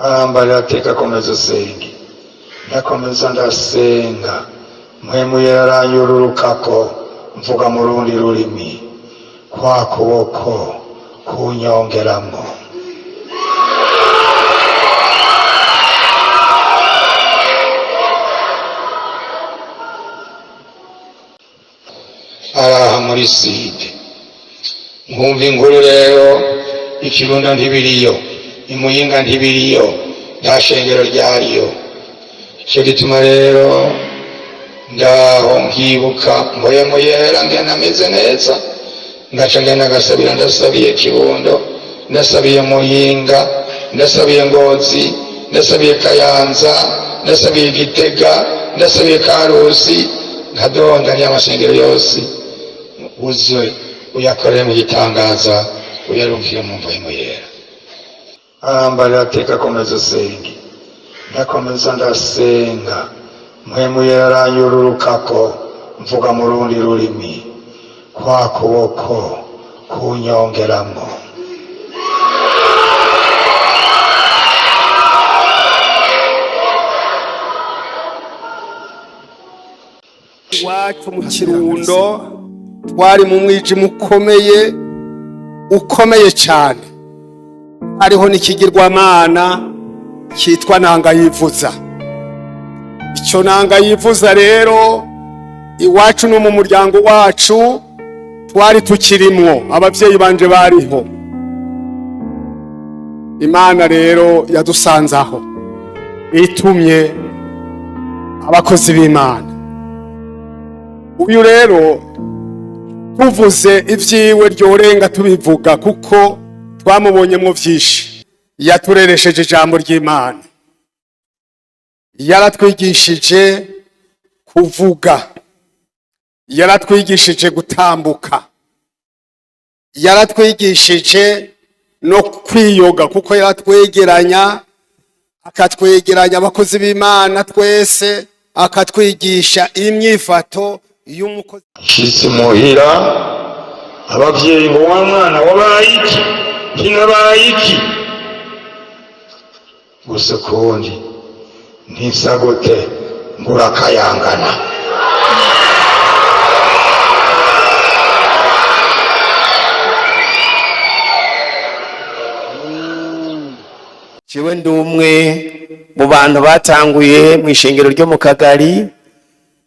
Arambarira ateka komeza usenge. Ndakomeza ndasenga, Mpwemu Yera aranyururukako, mvuga mu rundi rurimi, kwa kuboko kunyongeramwo. Araha muri side nkumva inkuru rero, Ikirundo ntibiriyo, Imuyinga ntibiriyo, nta shengero ryariyo. Icyo gituma rero ndaho nkibuka Mpwemu Yera ngena ameze neza, ngaca ngenda ngasabira, ndasabiye Kirundo, ndasabiye Muyinga, ndasabiye Ngozi, ndasabiye Kayanza, ndasabiye Gitega, ndasabiye Karusi, nkadondanya amasengero yose, uze uyakorere mu gitangaza, uyarungike mu Mpwemu Yera. Arambarira ateka komeza usenge. Ndakomeza ndasenga, Mpwemu Yera aranyururukako, mvuga mu rundi rurimi, kwa kuboko kunyongeramwo. Iwacu mu Kirundo twari mu mwijima ukomeye, ukomeye cyane. Hariho n'ikigirwamana cyitwa Nanga Yivuza. Icyo Nanga Yivuza rero, iwacu no mu muryango wacu twari tukirimwo, ababyeyi banje bariho. Imana rero yadusanze aho, itumye abakozi b'Imana. Uyu rero tuvuze ibyiwe ryorenga tubivuga, kuko twamubonyemo byinshi. Yatureresheje ijambo ry'Imana, yaratwigishije kuvuga, yaratwigishije gutambuka, yaratwigishije no kwiyoga, kuko yaratwegeranya, akatwegeranya abakozi b'Imana twese, akatwigisha imyifato y'umukozi. Nshitse muhira, abavyeyi ngo: "Wa mwana, wabaye iki?" Ntinabaye iki gusa ukundi, ntisa gute, ngurakayangana. Jewe ndi umwe mu bantu batanguye mu ishengero ryo mu Kagari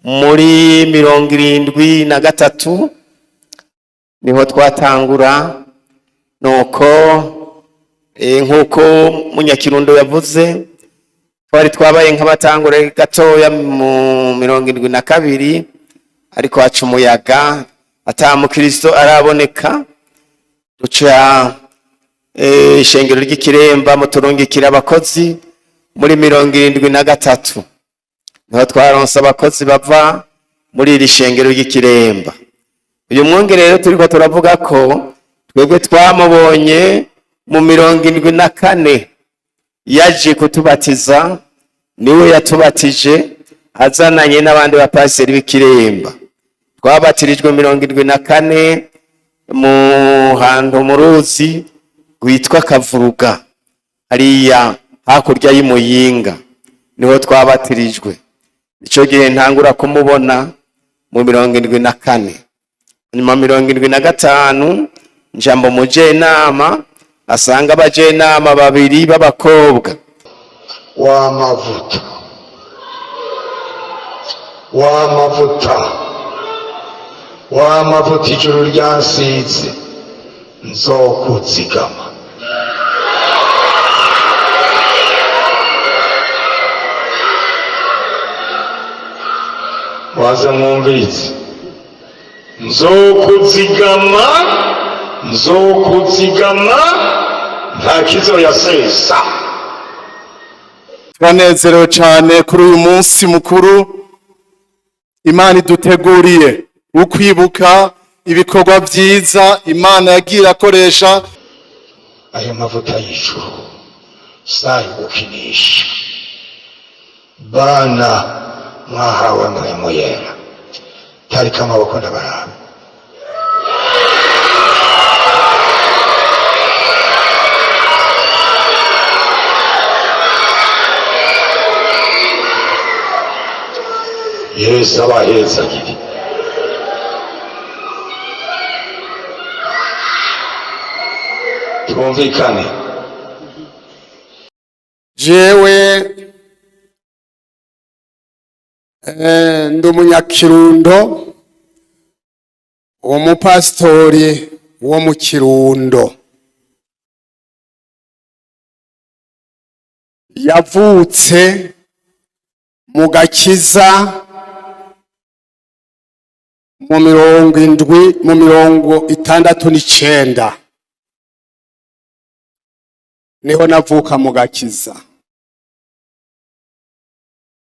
muri 73, niho twatangura. Nuko nk'uko Munyakirundo yavuze, twari twabaye nk'abatangura gatoya mu 72, ariko haca umuyaga, ata mukristo araboneka. Duca ishengero ry'Ikiremba muturungikira abakozi muri 73, niho twaronse abakozi bava muri iri shengero ry'Ikiremba. Uyu mwungere rero turiko turavuga ko twebwe twamubonye mu 74, yaje kutubatiza, niwe yatubatije azananye n'abandi bapasiteri b'Ikiremba. Twabatirijwe 74 mu hantu mu ruzi rwitwa Kavuruga, hariya hakurya y'Imuyinga, niho twabatirijwe. Icyo gihe ntangura kumubona mu 74. Nyuma 75 njambo mujenama, asanga abajenama babiri b'abakobwa. W'amavuta, w'amavuta, w'amavuta, ijuru ryansize, nzokuzigama. Waza mwumvirize: nzokuzigama, nzokuzigama, nta kizoyasesa. Turanezerewe cyane kuri uyu munsi mukuru Imana iduteguriye wo kwibuka ibikorwa byiza Imana yagiye irakoresha. Ayo mavuta y'ijuru sayo gukinisha. Bana mwahawe Mpwemu Yera, tarika amaboko ndabaraba. Yesu abahezagire. Twumvikane. Jewe ndi umunyakirundo, umupasitori wo mu Kirundo. Yavutse mu gakiza mu 70, mu 69 niho navuka mu gakiza.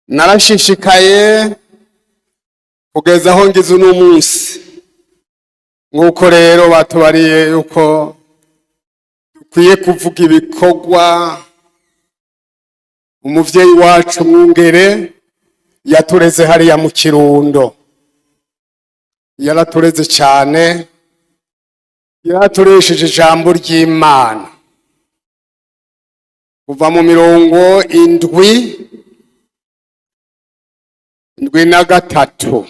Narashishikaye kugeza aho ngize uno munsi. Nk'uko rero batubariye yuko dukwiye kuvuga ibikorwa umuvyeyi wacu Mwungere yatureze hariya mu Kirundo. Yaratureze cyane, yaraturesheje ijambo ry'Imana kuva mu 73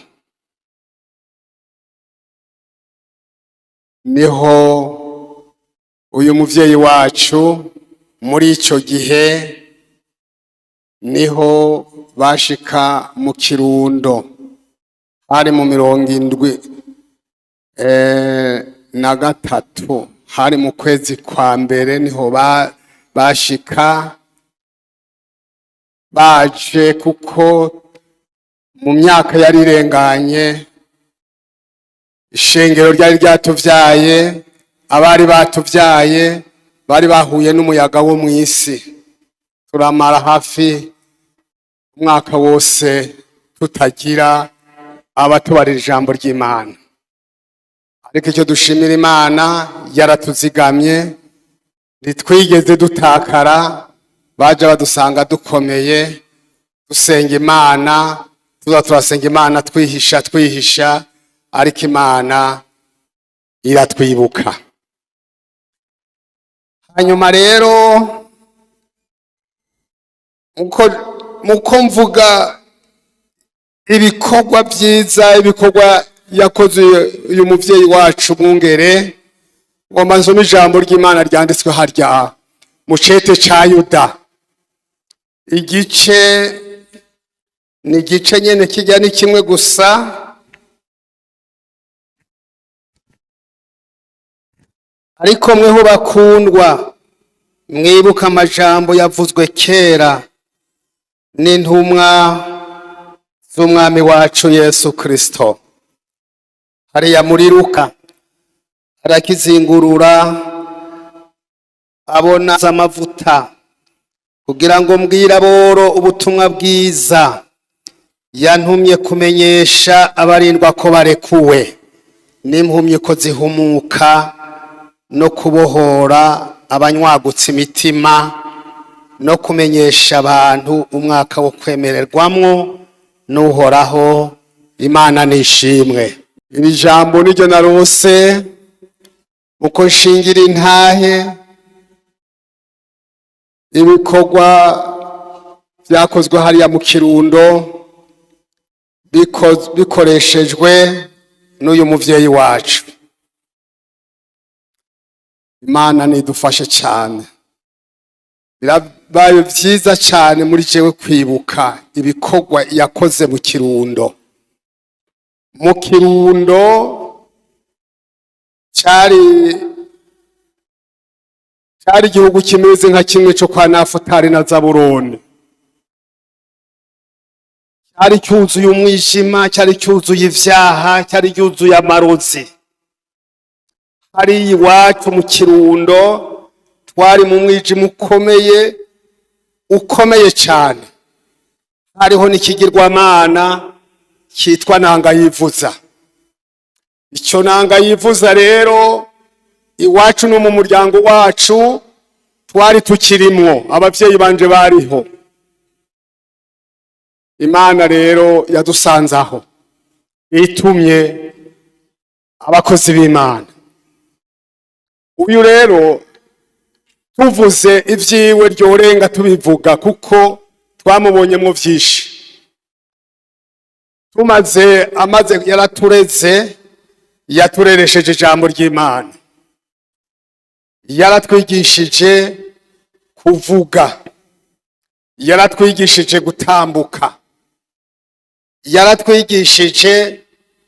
niho uyu muvyeyi wacu muri ico gihe niho bashika mu Kirundo. Hari mu 73, hari mu kwezi kwa mbere niho bashika baje, kuko mu myaka yari irenganye ishengero ryari ryatuvyaye, abari batuvyaye bari bahuye n'umuyaga wo mw'isi. Turamara hafi umwaka wose tutagira abatubarira ijambo ry'Imana. Ariko icyo dushimira Imana, yaratuzigamye, ntitwigeze dutakara. Baje badusanga dukomeye, dusenga Imana, tuza turasenga Imana twihisha twihisha, ariko Imana iratwibuka. Hanyuma rero muko mvuga ibikorwa byiza, ibikorwa yakoze uyu muvyeyi wacu Mwungere, ngomba nsome ijambo ry'Imana ryanditswe harya mu cete ca Yuda. Igice ni igice nyene kijya ni kimwe gusa. Ariko mweho bakundwa, mwibuka amajambo yavuzwe kera n'intumwa z'umwami wacu Yesu Kristo. Hariya muri Luka arakizingurura abona amavuta kugira ngo mbwire aboro ubutumwa bwiza, yantumye kumenyesha abarindwa ko barekuwe, n'impumyi ko zihumuka, no kubohora abanywagutse imitima, no kumenyesha abantu umwaka wo kwemererwamwo n'Uhoraho. Imana nishimwe. Iri jambo niryo narose uko nshingira intahe ibikorwa byakozwe hariya mu Kirundo bikoreshejwe n'uyu muvyeyi wacu. Imana nidufashe cyane. Birabaye vyiza cyane muri jewe kwibuka ibikorwa yakoze mu Kirundo. Mu Kirundo cari igihugu kimeze nka kimwe co kwa Nafutali na Zaburoni. Cyari cyuzuye umwijima, cyari cyuzuye ivyaha, cyari cyuzuye amarozi. Hari iwacu mu Kirundo twari mu mwijima ukomeye, ukomeye cyane. Hariho n'ikigirwamana cyitwa Ntangayivuza. Icyo Ntangayivuza rero iwacu no mu muryango wacu twari tukirimwo, abavyeyi banje bariho. Imana rero yadusanze aho, itumye abakozi b'Imana. Uyu rero tuvuze ivyiwe ryorenga tubivuga, kuko twamubonyemwo vyinshi. Tumaze amaze yaratureze, yatureresheje ijambo ry'Imana, yaratwigishije kuvuga, yaratwigishije gutambuka, yaratwigishije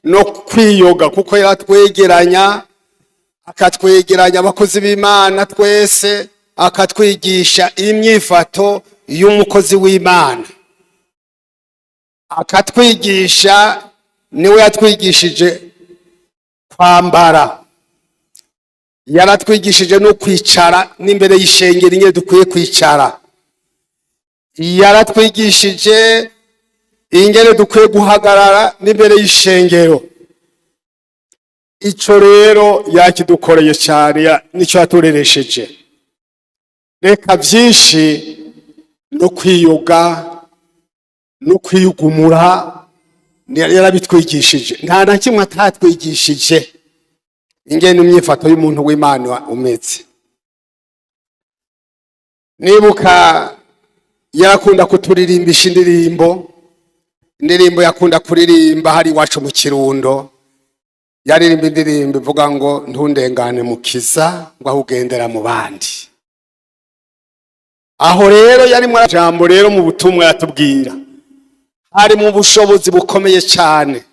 no kwiyoga, kuko yaratwegeranya, akatwegeranya abakozi b'Imana twese, akatwigisha imyifato y'umukozi w'Imana, akatwigisha, niwe yatwigishije kwambara, yaratwigishije no kwicara n'imbere y'ishengero ingene dukwiye kwicara, yaratwigishije ingene dukwiye guhagarara n'imbere y'ishengero. Ico rero yakidukoreye cyane, nico yatureresheje. Reka byinshi no kwiyoga no kwiyugumura yarabitwigishije. Nta na kimwe atatwigishije ingene imyifato y'umuntu w'Imana umeze. Nibuka yarakunda kuturirimbisha indirimbo, indirimbo yakunda kuririmba hari iwacu mu Kirundo, yaririmba indirimbo ivuga ngo "Ntundengane Mukiza, ngo aho ugendera mu bandi." Aho rero yari mu jambo rero mu butumwa yatubwira hari mu bushobozi bukomeye cyane.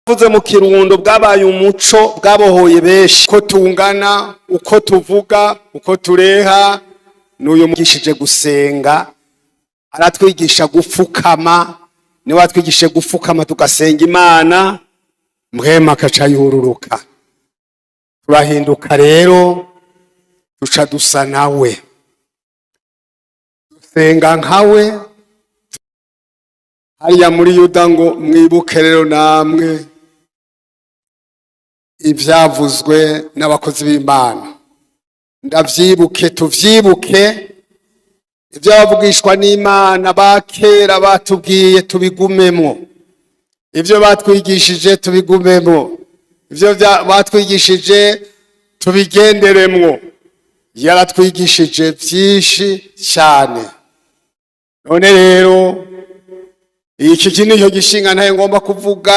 Vuze mu Kirundo bwabaye umuco, bwabohoye benshi, uko tungana, uko tuvuga, uko tureha. N'uyu mugishije gusenga, aratwigisha gupfukama, niwe atwigishije gupfukama tugasenga Imana, mwema akaca yururuka, turahinduka rero, duca dusa nawe, dusenga nkawe. Hariya muri Yuda ngo mwibuke rero namwe ibyavuzwe n'abakozi b'Imana. Ndavyibuke, tuvyibuke ibyo abavugishwa n'Imana ba kera batubwiye, tubigumemwo, ibyo batwigishije tubigumemwo, ibyo batwigishije tubigenderemwo. Yaratwigishije byinshi cyane. None rero iki nicyo gishinga ntayo ngomba kuvuga.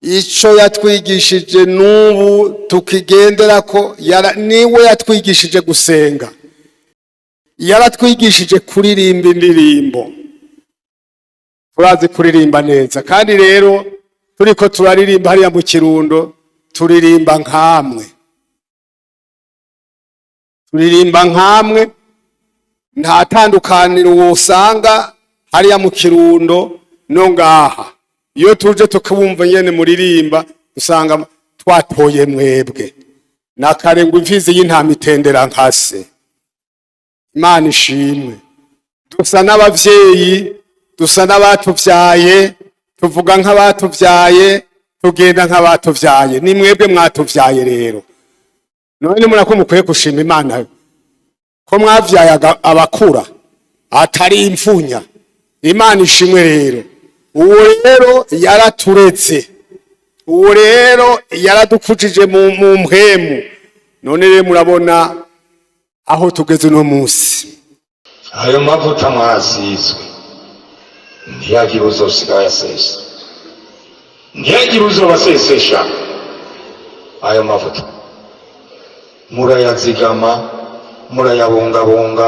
Ico yatwigishije n'ubu tukigendera ko niwe yatwigishije gusenga, yaratwigishije kuririmba indirimbo, turazi kuririmba neza. Kandi rero turiko turaririmba hariya mu Kirundo, turirimba nkamwe, turirimba nkamwe, nta tandukaniro wosanga hariya mu Kirundo no ngaha. Iyo tuje tukabumva nyene muririmba, usanga twatoye mwebwe. Nakare ngo imfizi y'intama itendera nkase. Imana ishimwe. Dusa n'abavyeyi, dusa n'abatuvyaye, tuvuga nk'abatuvyaye, tugenda nk'abatuvyaye. Ni mwebwe mwatuvyaye rero. None murako mukwiye gushima Imana ko mwavyaye abakura atari imfunya. Imana ishimwe rero. Uwo rero yaraturetse, uwo rero yaradukujije mu mpwemu. None rero murabona aho tugeze uno munsi. Ayo mavuta mwasizwe, ntiyagire uzosiga ayasesa, ntiyagire uzobasesesha. Ayo mavuta murayazigama, murayabungabunga,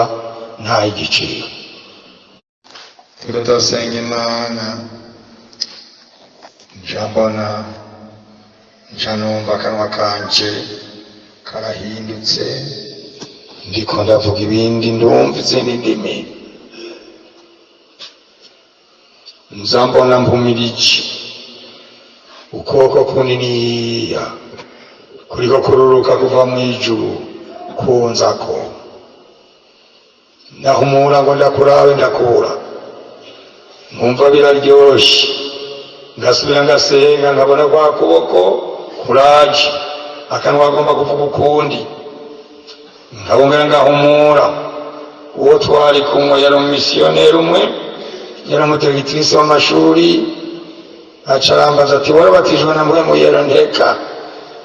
nta igiciro. Turasenga Imana, nja mbona, nja numva akanwa kanje karahindutse, ndiko ndavuga ibindi, ndumva izindi ndimi. Nza mbona mpumirije ukuboko kuniniya kuriko kururuka kuva mw'ijuru kunzako. Ndahumura ngo ndakurabe, ndakura, nkumva biraryoshe. Ngasubira ngasenga, nkabona kwa kuboko kuraje, akanwa agomba kuvuga ukundi, nkabongera ngahumura. Uwo twari kumwe yari umumisiyoneri umwe, yari umudirectrice w'amashuri, aca arambaza ati: "Warabatijwe na Mpwemu Yera?" Nteka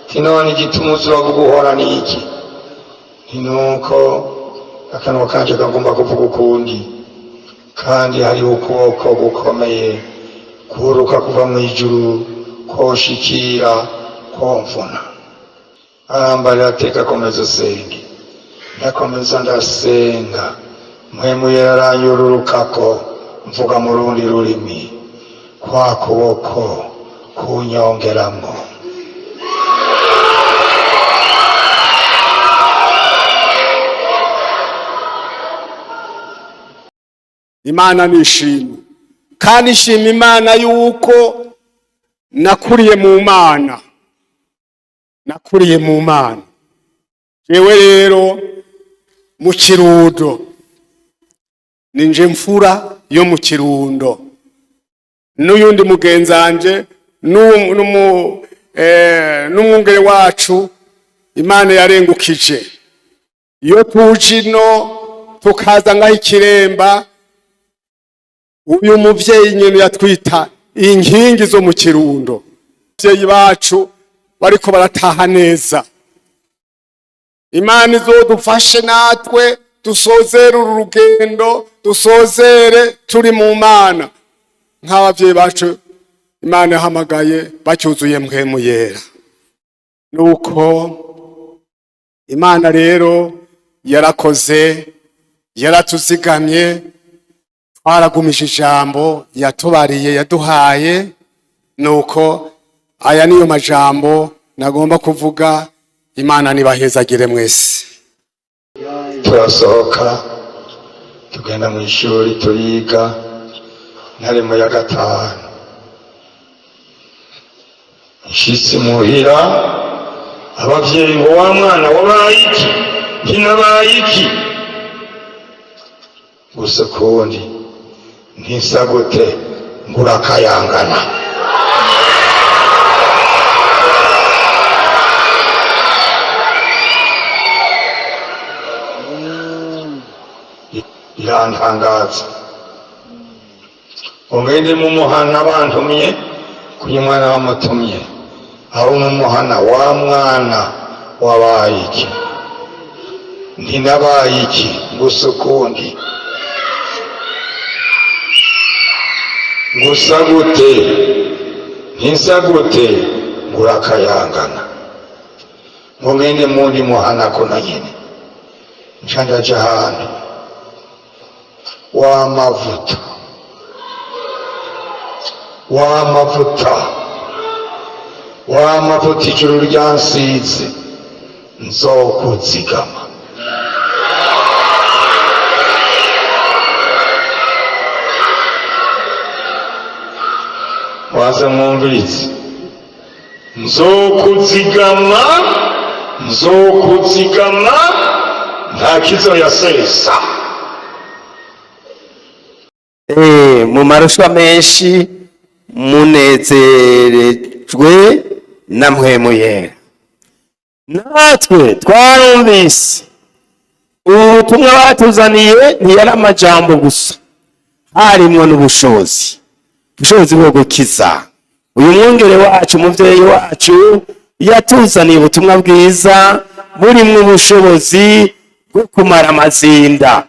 ti: "None igituma uzovuga uhora ni iki?" Nti: "Nuko akanwa kanje kagomba kuvuga ukundi." Kandi hariho ukuboko gukomeye kuruka kuva mu ijuru koshikira komvuna. Arambarira ateka komeza usenge. Ndakomeza ndasenga, Mpwemu Yera aranyururukako, mvuga mu rundi rurimi, kwa kuboko kunyongeramwo. Imana nishimwe, kandi nshima Imana yuko nakuriye mu Mana, nakuriye mu Mana. Jewe rero mu Kirundo ninje mfura yo mu Kirundo, n'uyundi mugenzanje n'umwungere wacu Imana yarengukije. Iyo tuje ino tukaza ngaho ikiremba, uyu muvyeyi nyene yatwita inkingi zo mu Kirundo. Abavyeyi bacu bariko barataha neza. Imana izodufashe natwe dusozere uru rugendo, dusozere turi mu Mana nk'abavyeyi bacu Imana yahamagaye bacyuzuye Mpwemu Yera. Nuko Imana rero yarakoze, yaratuzigamye, twaragumije ijambo yatubariye, yaduhaye. Nuko aya niyo majambo nagomba kuvuga. Imana nibahezagire mwese. Turasohoka tugenda mu ishuri turiga, nari mu ya gatanu. Nshitse muhira, abavyeyi ngo: "Wa mwana, wabaye iki?" Ntinabaye iki gusa ukundi, ntisa gute, ngurakayangana. Birantangaza, ungende mu muhana bantumye kuyo mwana bamutumye abo mu muhana: "Wa mwana, wabaye iki?" Ntinabaye iki gusa ukundi, gusa gute, ntisa gute, ngurakayangana. Ngo ngende mundi muhana kuno nyene, nca ndaja ahantu w'amavuta, w'amavuta, w'amavuta ijuru ryansize, nzokuzigama. Waza mwumvirize: nzokuzigama, nzokuzigama, nta kizoyasesa. Mu marushwa menshi munezerejwe na Mpwemu Yera. Natwe twarumvise ubutumwa batuzaniye, ntiyari amajambo gusa, harimwo n'ubushobozi, ubushobozi bwo gukiza. Uyu mwungere wacu, umuvyeyi wacu, yatuzaniye ubutumwa bwiza burimwo ubushobozi bwo kumara amazinda.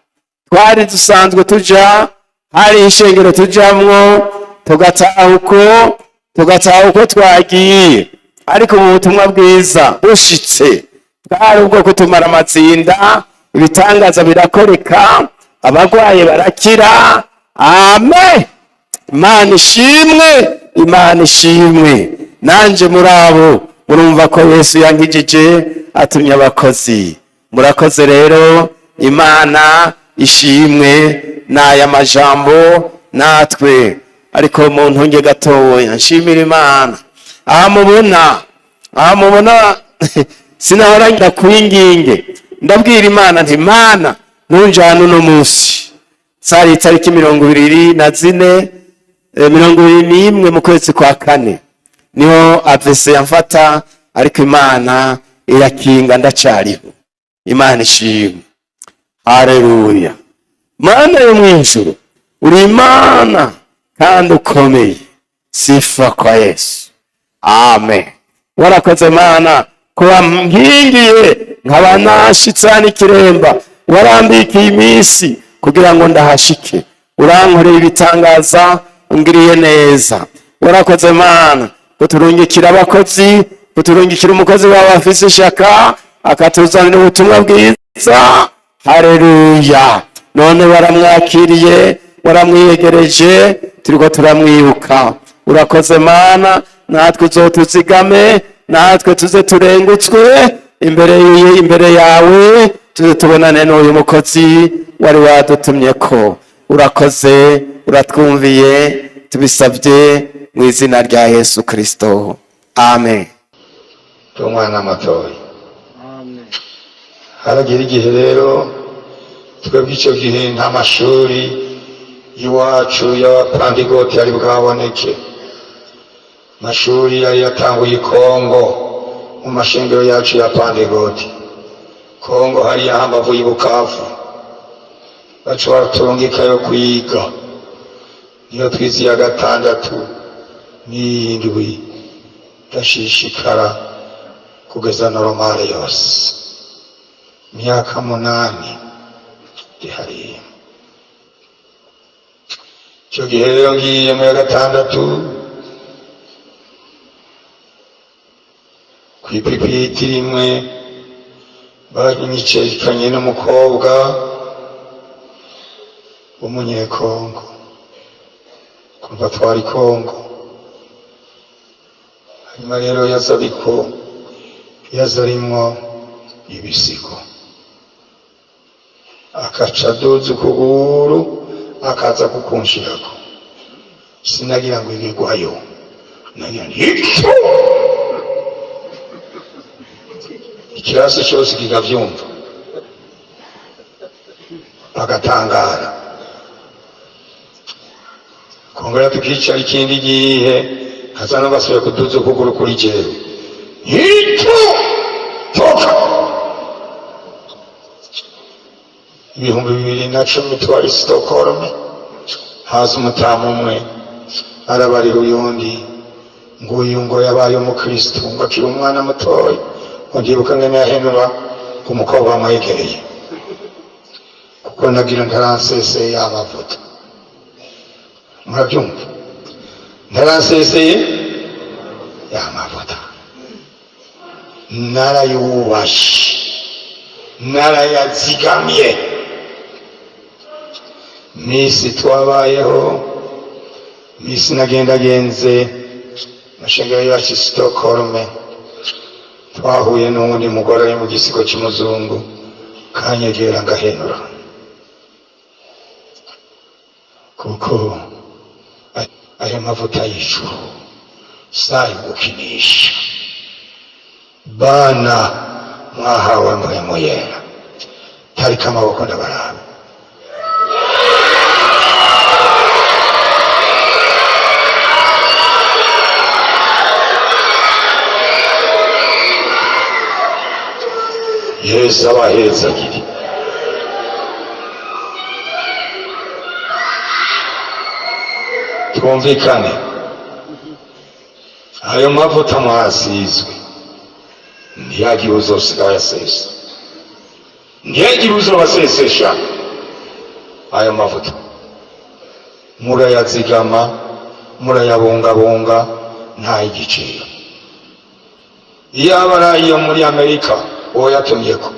Twari dusanzwe tuja, hari ishengero tujamwo, tugataha uko, tugataha uko twagiye, ariko ubu butumwa bwiza bushitse bwari ubwo kutumara amatsinda. Ibitangaza birakoreka, abagwaye barakira. Amen, Imana ishimwe, Imana ishimwe. Nanje muri abo murumva ko Yesu yankijije atumye abakozi. Murakoze rero, Imana ishimwe. N'aya majambo natwe, ariko mu ntunge gatoya nshimira Imana. Aha mubona, aha mubona, sinahora ndakwinginge, ndabwira Imana nti: "Mana, ntunjane uno munsi." Zari itariki 24, 21 mu kwezi kwa kane niho AVC yamfata, ariko Imana irakinga, ndacariho. Imana ishimwe, haleluya. Mana yo mw'ijuru, uri Imana kandi ukomeye. Sifa kwa Yesu, amen. Warakoze Mana kuba nkingiye nkaba nashitse hano ikiremba, warambikiye iminsi kugira ngo ndahashike. Urankoreye ibitangaza, ungiriye neza. Warakoze Mana kuturungikira abakozi, kuturungikira umukozi wawe afise ishaka, akatuzanira ubutumwa bwiza. Haleluya! None waramwakiriye, waramwiyegereje, turiko turamwibuka. Urakoze Mana, natwe uzotuzigame, natwe tuze turengutswe imbere yawe, tuze tubonane n'uyu mukozi wari wadutumye ko. Urakoze, uratwumviye, tubisabye mu izina rya Yesu Kristo, amen. Umwana mutoya haragira igihe rero, twebwe icyo gihe nta mashuri iwacu y'abapandigoti yari bwaboneke. Amashuri yari yatanguye i Kongo, mu mashengero yacu ya Pandigoti Kongo, hariya hambavu y'i Bukavu, baca baraturungikayo kwiga. Niyo twize iya gatandatu n'iyindwi, ndashishikara kugeza normale yose, imyaka 8 ndihariye. Icyo gihe rero ngiye mu ya gatandatu, ku ipipiti rimwe banyicekanye n'umukobwa w'umunyekongo, kumva twari Kongo. Hanyuma rero yaza, ariko yaza arimwo ibisigo, akaca aduza ukuguru akaza kukunshirako. Sinagira ngo igigwayo, nagira nti "Ipfu!" Ikirasi cyose kikavyumva, bagatangara. Kongera tukicara ikindi gihe, haza n'abasubiye kuduza ukuguru kuri jewe, "Ipfu, toka!" 2010 twari Stockholm, haza umutamu umwe arabarira uyundi ngo uyu ngo yabaye umukristo ngo akiri umwana mutoya, ngo ndibuka ngene yahenura ku mukobwa wamwegereye, kuko nagira ntaranseseye amavuta. Murabyumva? Ntaranseseye y'amavuta, narayubashe, narayazigamye. Misi twabayeho, misi nagendagenze mashengero yacu Stockholm, twahuye n'uwundi mugore ari mu gisigo cy'umuzungu, kanyegera ngahenura, kuko ayo mavuta y'ijuru sayo gukinisha. Bana mwahawe Mpwemu Yera, tarika amaboko ndabaraba. Yesu abahezagire. Twumvikane, ayo mavuta mwasizwe ntiyagire uzosiga ayasesa, ntiyagire uzobasesesha ayo mavuta. Murayazigama, murayabungabunga, nta igiciro. Iyo aba ari ayo muri Amerika, uwo yatumyeko,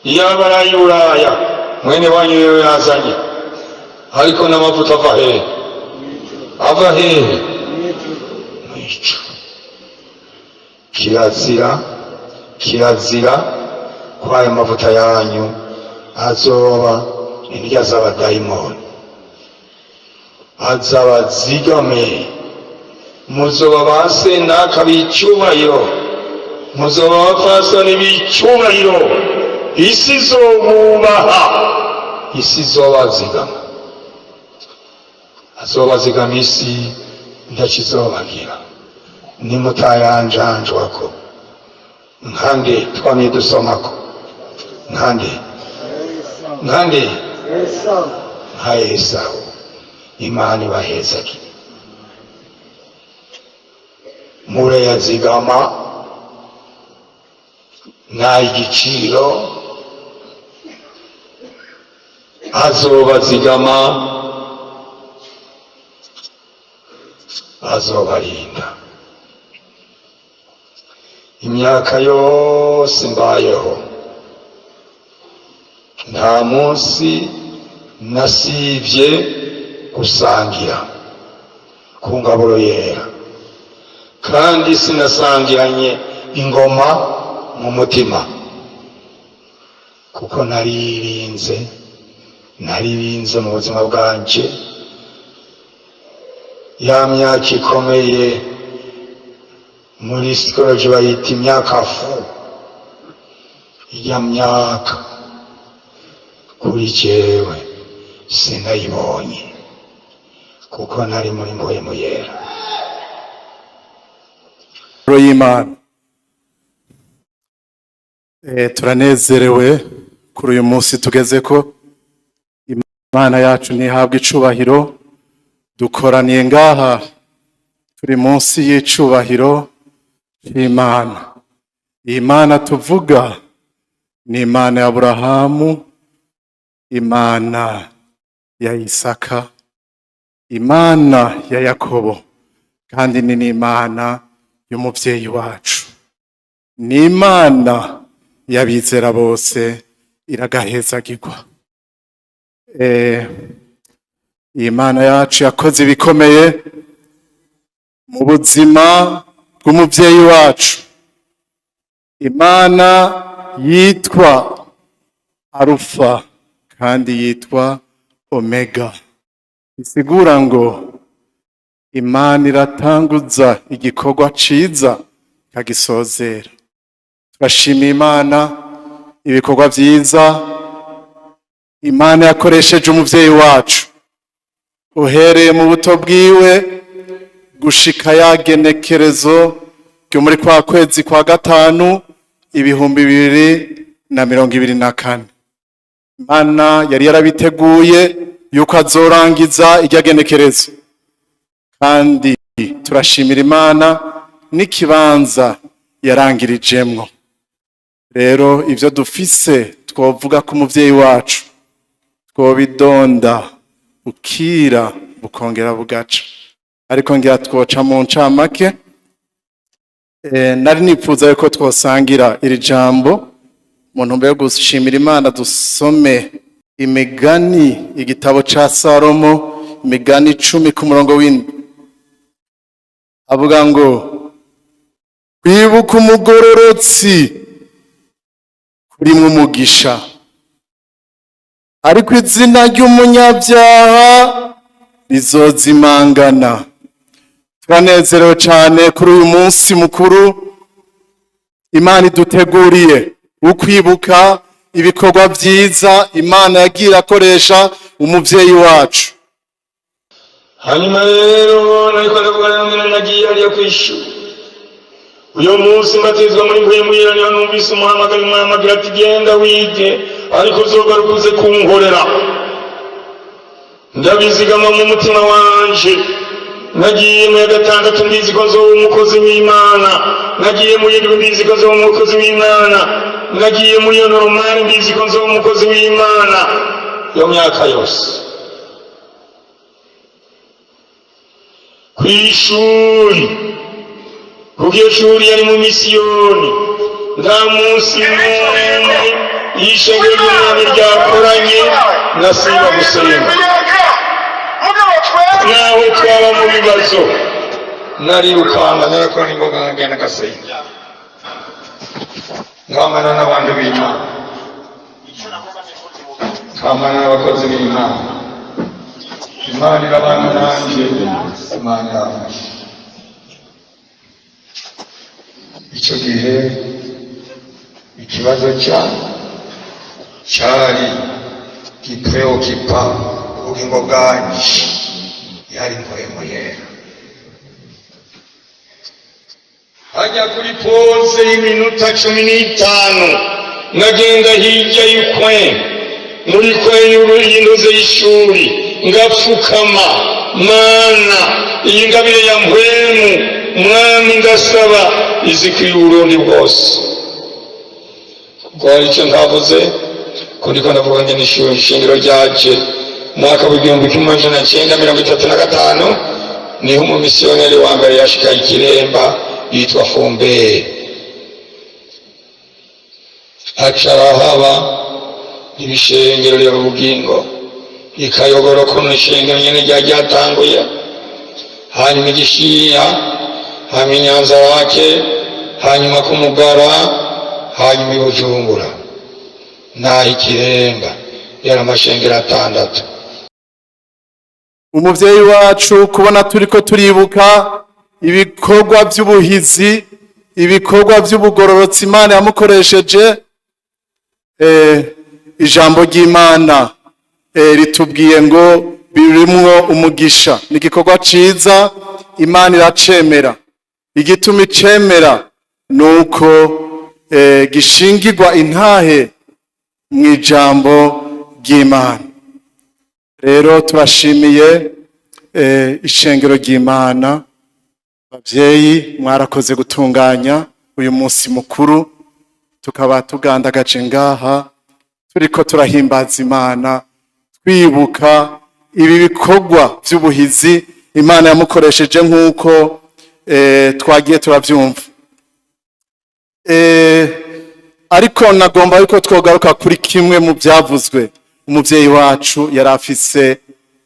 iyo aba ari ay'i Buraya, mwene wanyu rero yazanye. Ariko n'amavuta ava hehe? Ava hehe? Mwico. Kirazira, kirazira ko ayo mavuta yanyu azoba indya z'abadayimoni. Azabazigame, muzoba ba senaka b'icyubahiro, muzoba abapfasoni b'icyubahiro, isi izobubaha, isi izobazigama, azobazigama isi ntakizobagira nimutayanjanjwako. Nkande twamye dusomako? Nkande? Nkande? Nka Esawu. Imana ibahezagire. Murayazigama, nta igiciro, azobazigama. Azobarinda. Imyaka yose mbayeho, nta munsi nasibye gusangira ku ngaburo yera, kandi sinasangiranye ingoma mu mutima, kuko naririnze, naririnze mu buzima bwanje. Ya myaka ikomeye, muri psychology bayita imyaka fu. Iya myaka kuri jewe sinayibonye, kuko nari muri Mpwemu Yera. Y'Imana. Turanezerewe kuri uyu munsi tugeze ko Imana yacu ntihabwa icubahiro. Dukoraniye ngaha turi munsi y'icubahiro c'Imana. Iyi Mana tuvuga ni Imana ya Aburahamu, Imana ya Isaka, Imana ya Yakobo, kandi ni n'Imana y'umuvyeyi wacu, ni Imana y'abizera bose. Iragahezagirwa. Iyi Mana yacu yakoze ibikomeye mu buzima bw'umuvyeyi wacu, Imana yitwa Arufa kandi yitwa Omega, bisigura ngo Imana iratanguza igikorwa ciza ikagisozera. Turashimiye Imana ibikorwa vyiza Imana yakoresheje umuvyeyi wacu, uhereye mu buto bwiwe gushika yagenekerezo ryo muri kwa kwezi kwa gatanu 2024. Imana yari yarabiteguye yuko azorangiza irya genekerezo, kandi turashimira Imana n'ikibanza yarangirijemwo. Rero ivyo dufise twovuga ko umuvyeyi wacu twobidonda bukira bukongera bugaca, ariko ngira twoca mu ncamake. Nari nipfuza yuko twosangira iri jambo mu ntumbero yo gushimira Imana. Dusome Imigani, igitabo ca Salomo, Imigani 10 ku murongo w'7. Avuga ngo: "Kwibuka umugororotsi kurimwo umugisha, ariko izina ry'umunyabyaha rizozimangana." Turanezerewe cane kuri uyu munsi mukuru Imana iduteguriye wo kwibuka ibikorwa vyiza Imana yagiye irakoresha umuvyeyi wacu. Hanyuma rero nariko ndavugana n'umwe, nagiye hariya kw'ishuri. Uyu munsi mbatizwa muri Mpwemu Yera, niho numvise umuhamagaro. Umuhamagara ati: "Genda wige, ariko uzogaruka uze kunkorera." Ndabizigama mu mutima wanje. Nagiye mu ya gatandatu mbizi ko nzoba umukozi w'Imana. Nagiye mu yindwi mbizi ko nzoba umukozi w'Imana. Nagiye muri iyo normale mbizi ko nzoba umukozi w'Imana. Iyo myaka yose kw'ishuri, kuko iyo shuri yari mu misiyoni, nta munsi n'umwe y'ishengero ry'Umwami ryakoranye nasiba gusenga. Nawe twaba mu bibazo, narirukanga, narakora n'imboga, nkagenda ngasenga, nkamana n'abantu b'Imana, nkamana n'abakozi b'Imana. Imana irabana nanjye, Imana irafasha. Icyo gihe ikibazo cya cyari gipreokipa ubugingo bwanje yari Mpwemu Yera. Hajya kuri pause y'iminota 15, nkagenda hirya y'ukwe, muri kwe y'intuze y'ishuri, ngapfukama: "Mana, iyi ngabire ya Mpwemu, Mwami, ndasaba izikwiye Uburundi bwose." Kuko hari icyo ntavuze ko ndiko ndavuga ngo n'ishuri ishingiro ryaje mwaka w'1935. Niho umumisiyoneri wa mbere yashika Ikiremba yitwa Fumberi, aca arahaba ibishengero rya Bugingo ikayogora kuno ishengero nyene ryari ryatanguye, hanyuma igishiya, hanyuma Inyanza Rake, hanyuma Kumugara, hanyuma Ibujumbura naho Ikiremba. Yari amashengero atandatu. Umuvyeyi wacu, kubona turiko turibuka ibikorwa by'ubuhizi, ibikorwa by'ubugororotsi Imana yamukoresheje, ijambo ry'Imana ritubwiye ngo birimwo umugisha. Ni igikorwa ciza, Imana iracemera. Igituma icemera ni uko gishingirwa intahe mu ijambo ry'Imana. Rero turashimiye ishengero ry'Imana. Bavyeyi, mwarakoze gutunganya uyu munsi mukuru, tukaba tugandagaje ngaha turiko turahimbaza Imana, twibuka ibi bikorwa vy'ubuhizi Imana yamukoresheje, nk'uko twagiye turavyumva. Ariko nagomba yuko twogaruka kuri kimwe mu byavuzwe. Umuvyeyi wacu yari afise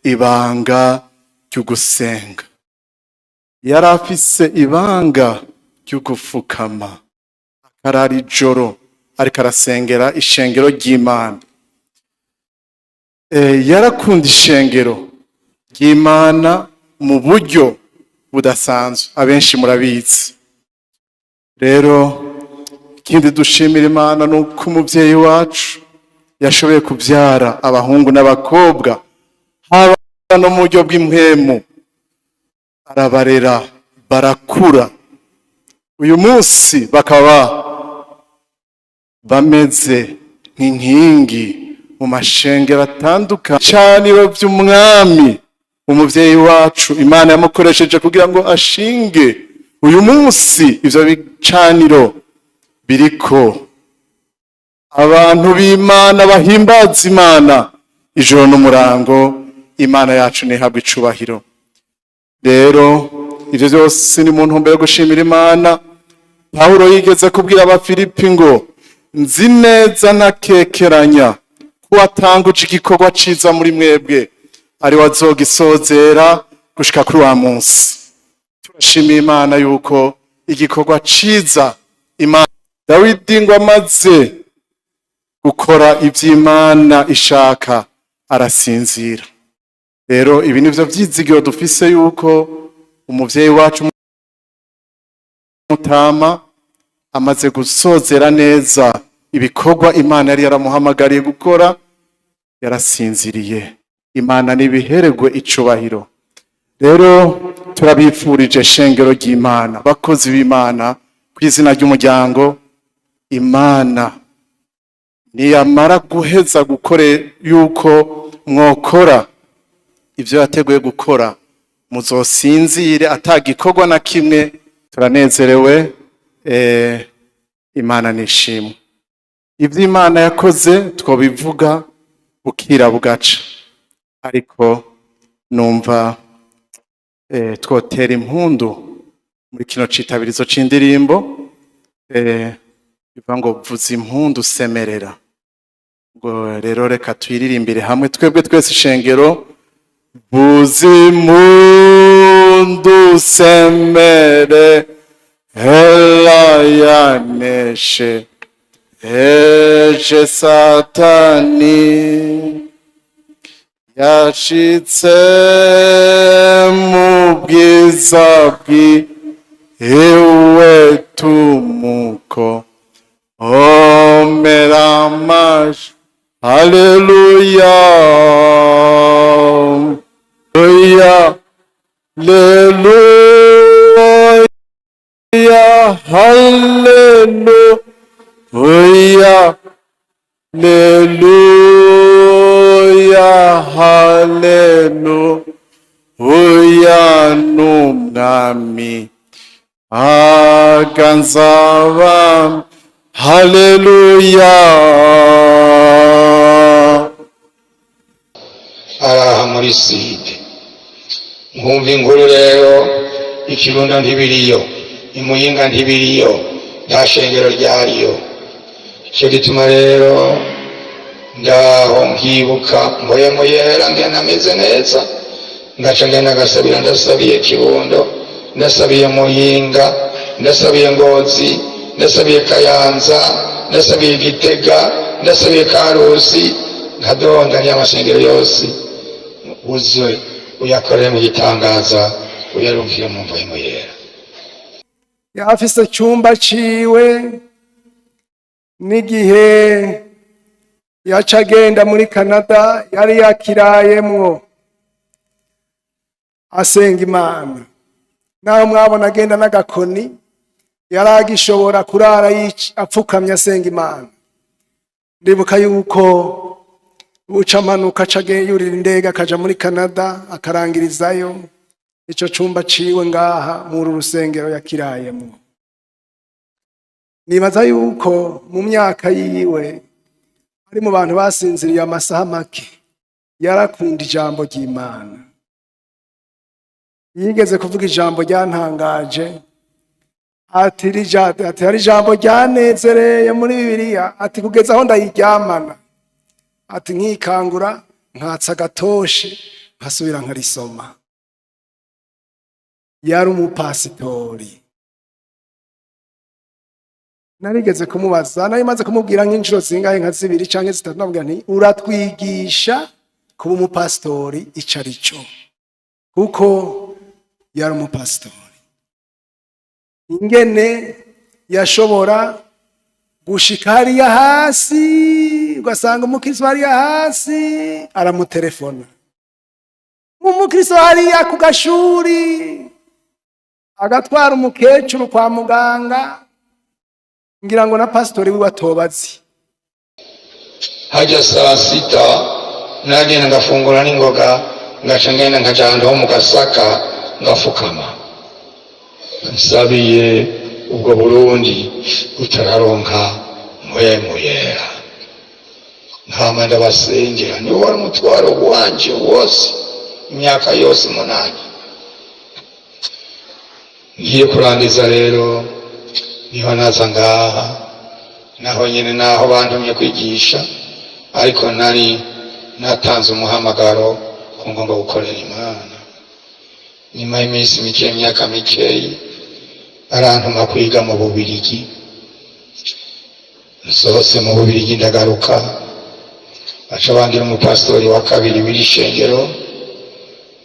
ibanga ry'ugusenga, yari afise ibanga ry'ugufukama akarara ijoro ariko arasengera ishengero ry'Imana. Yarakunda ishengero ry'Imana mu buryo budasanzwe, abenshi murabizi. Rero ikindi dushimira Imana ni uko umuvyeyi wacu yashoboye kubyara abahungu n'abakobwa, haba no mu buryo bw'impwemu, arabarera barakura, uyu munsi bakaba bameze nk'inkingi mu mashengero atandukanye, ibicaniro by'umwami. Umuvyeyi wacu Imana yamukoresheje kugira ngo ashinge uyu munsi ivyo bicaniro biriko abantu b'Imana bahimbaza Imana ijoro n'umurango. Imana yacu ntihabwe icubahiro. Rero ivyo vyose ni mu ntumbero yo gushimira Imana. Pawulo yigeze kubwira Abafilipi ngo: "Nzi neza ntakekeranya ko watanguje igikorwa ciza muri mwebwe ari wazogisozera gushika kuri wa munsi." Turashimiye Imana yuko igikorwa ciza Imana. Dawidi ngo amaze gukora ivy'Imana ishaka arasinzira. Rero ibi nivyo vyizigiro dufise, yuko umuvyeyi wacu mutama amaze gusozera neza ibikorwa Imana yari yaramuhamagariye gukora, yarasinziriye. Imana nibiheregwe icubahiro. Rero turabifurije, shengero ry'Imana, bakozi b'Imana, ku izina ry'umuryango, Imana niyamara guheza gukore yuko mwokora ivyo yateguye gukora, muzosinzire atagikorwa na kimwe. Turanezerewe, Imana nishimwe. Ivyo Imana yakoze twobivuga bukira bugaca, ariko numva twotera impundu muri kino citabirizo c'indirimbo bivuga ngo "Vuza impundu semerera". Ngo rero reka tuyiririmbire hamwe twebwe twese ishengero: vuza impundu semere hela yaneshe eje Satani, yashitse mu bwiza bwiwe, tumuko omera amashi. Haleluya, haleluya, haleluya, haleluya, haleluya, haleluya, n'umwami aganzaba. Haleluya. Araha muri side. Nkumva inkuru rero, Ikirundo ntibiriyo, Imuyinga ntibiriyo, nta shengero ryariyo. Icyo gituma rero ndaho nkibuka Mpwemu Yera, ngenda ameze neza, ngaca ngenda ngasabira. Ndasabiye Kirundo, ndasabiye Muyinga, ndasabiye Ngozi, ndasabiye Kayanza, ndasabiye Gitega, ndasabiye Karusi, nkadondanya amasengero yose, uze uyakorere mu gitangaza, uyarungike mu Mpwemu Yera. Yafise icyumba ciwe, n'igihe yaca agenda muri Canada yari yakirayemwo asenga Imana. Naho mwabona agenda n'agakoni, yari agishobora kurara apfukamye asenga Imana. Ndibuka yuko buca amanuka, aca yurira indege akaja muri Canada, akarangirizayo. Ico cumba ciwe ngaha muri uru rusengero yakirayemwo. Nibaza yuko mu myaka yiwe ari mu bantu basinziriye amasaha make. Yarakunda ijambo ry'Imana. Yigeze kuvuga ijambo ryantangaje, ati ati hari ijambo ryanezereye muri Bibiliya, ati kugeza aho ndayiryamana, ati nkikangura nkatsa agatoshi nkasubira nkarisoma. Yari umupasitori. Narigeze kumubaza, nari maze kumubwira nk'inshuro zingahe, nka zibiri canke zitatu, namubwira nti: "Uratwigisha kuba umupasitori ico ari cyo?" Kuko yari umupasitori. Ingene yashobora gushika hariya hasi, ugasanga umukristo hariya hasi aramutelefona, umukristo hariya ku gashuri agatwara umukecuru kwa muganga, ngira ngo na pasitori wiwe atobazi. Hajya saa sita nagenda ngafungura n'ingoga, ngaca ngenda nkaja ahantu ho mu gasaka, ngafukama nsabiye ubwo Burundi butararonka Mpwemu Yera. Nkama ndabasengera, niwo wari umutwaro wanje wose imyaka yose 8. Ngiye kurangiza rero, niho naza ngaha, naho nyine naho bantumye kwigisha, ariko nari natanze umuhamagaro ko ngomba gukorera Imana. Nyuma y'iminsi mike, imyaka mikeyi, barantuma kwiga mu Bubirigi. Nsohotse mu Bubirigi ndagaruka, baca bangira umupasitori wa kabiri w'iri shengero.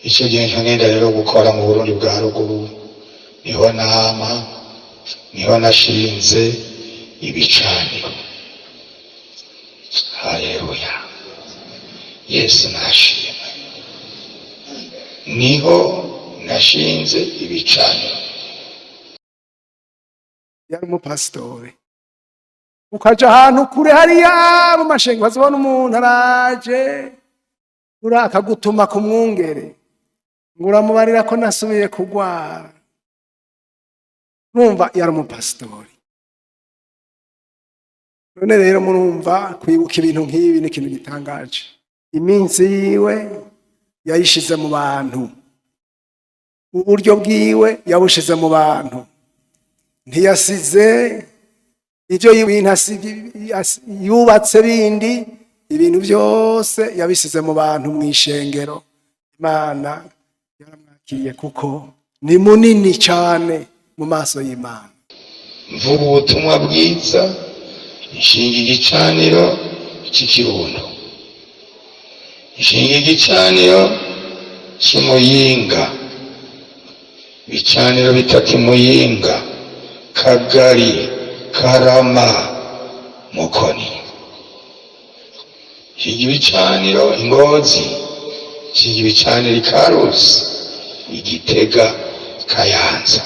Icyo gihe nca ngenda rero gukora mu Burundi bwa ruguru. Niho nama, niho nashinze ibicaniro. Haleluya, Yesu nashimwe. Niho nashinze ibicaniro. Yari umupasitori. Ukaja ahantu kure hariya mu mashengo, ukazibona umuntu araje uri akagutuma ku mwungere ngo uramubarira ko nasubiye kugwara. Numva yari umupasitori. None rero murumva, kwibuka ibintu nk'ibi ni ikintu gitangaje. Iminsi yiwe yayishize mu bantu, uburyo bwiwe yabushize mu bantu, ntiyasize ibyo ibintu yubatse bindi. Ibintu byose yabisize mu bantu, mu ishengero. Imana yaramwakiriye kuko ni munini cyane mu maso y'Imana. Mvuga ubutumwa bwiza, nshinga igicaniro cy'Ikirundo, nshinga igicaniro cy'Imuyinga, ibicaniro bitatu Imuyinga: Kagari, Karama, Mukoni. Nshinga ibicaniro Ingozi, nshinga ibicaniro Ikarusi, Igitega, Kayanza.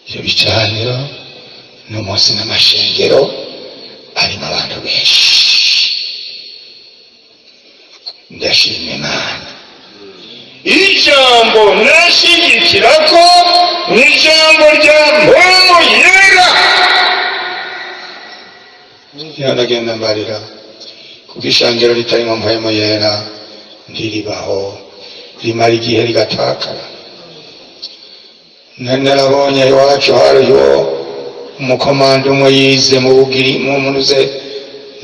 Ibyo bicaniro n'umunsi n'amashengero arimo abantu benshi. Ndashima Imana. Ijambo nashigikira ko ni ijambo rya Mpwemu Yera. Niyo ndagenda mbarira, kuko ishangiro ritarimo Mpwemu Yera ntiribaho. Rimara igihe rigatakara. Nari narabonye iwacu hariho umukomando umwe yize mu Bugiri, mu munuze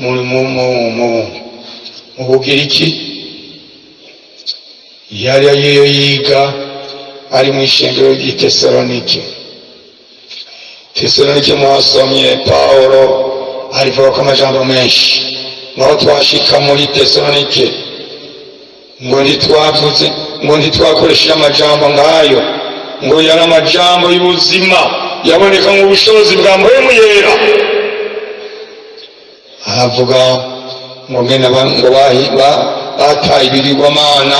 mu mu mu mu mu Bugiriki, yari agiye yiga ari mu ishengero ry'i Tesalonike. Tesalonike mwasomye Pawulo arivuga ko amajambo menshi ngaho twashika muri Tesalonike ngo ntitwavuze, ngo ntitwakoresheje amajambo ngayo, ngo yari amajambo y'ubuzima yaboneka mu bushobozi bwa Mpwemu Yera. Aravuga ngo ngene ngo bataye ibigirwamana,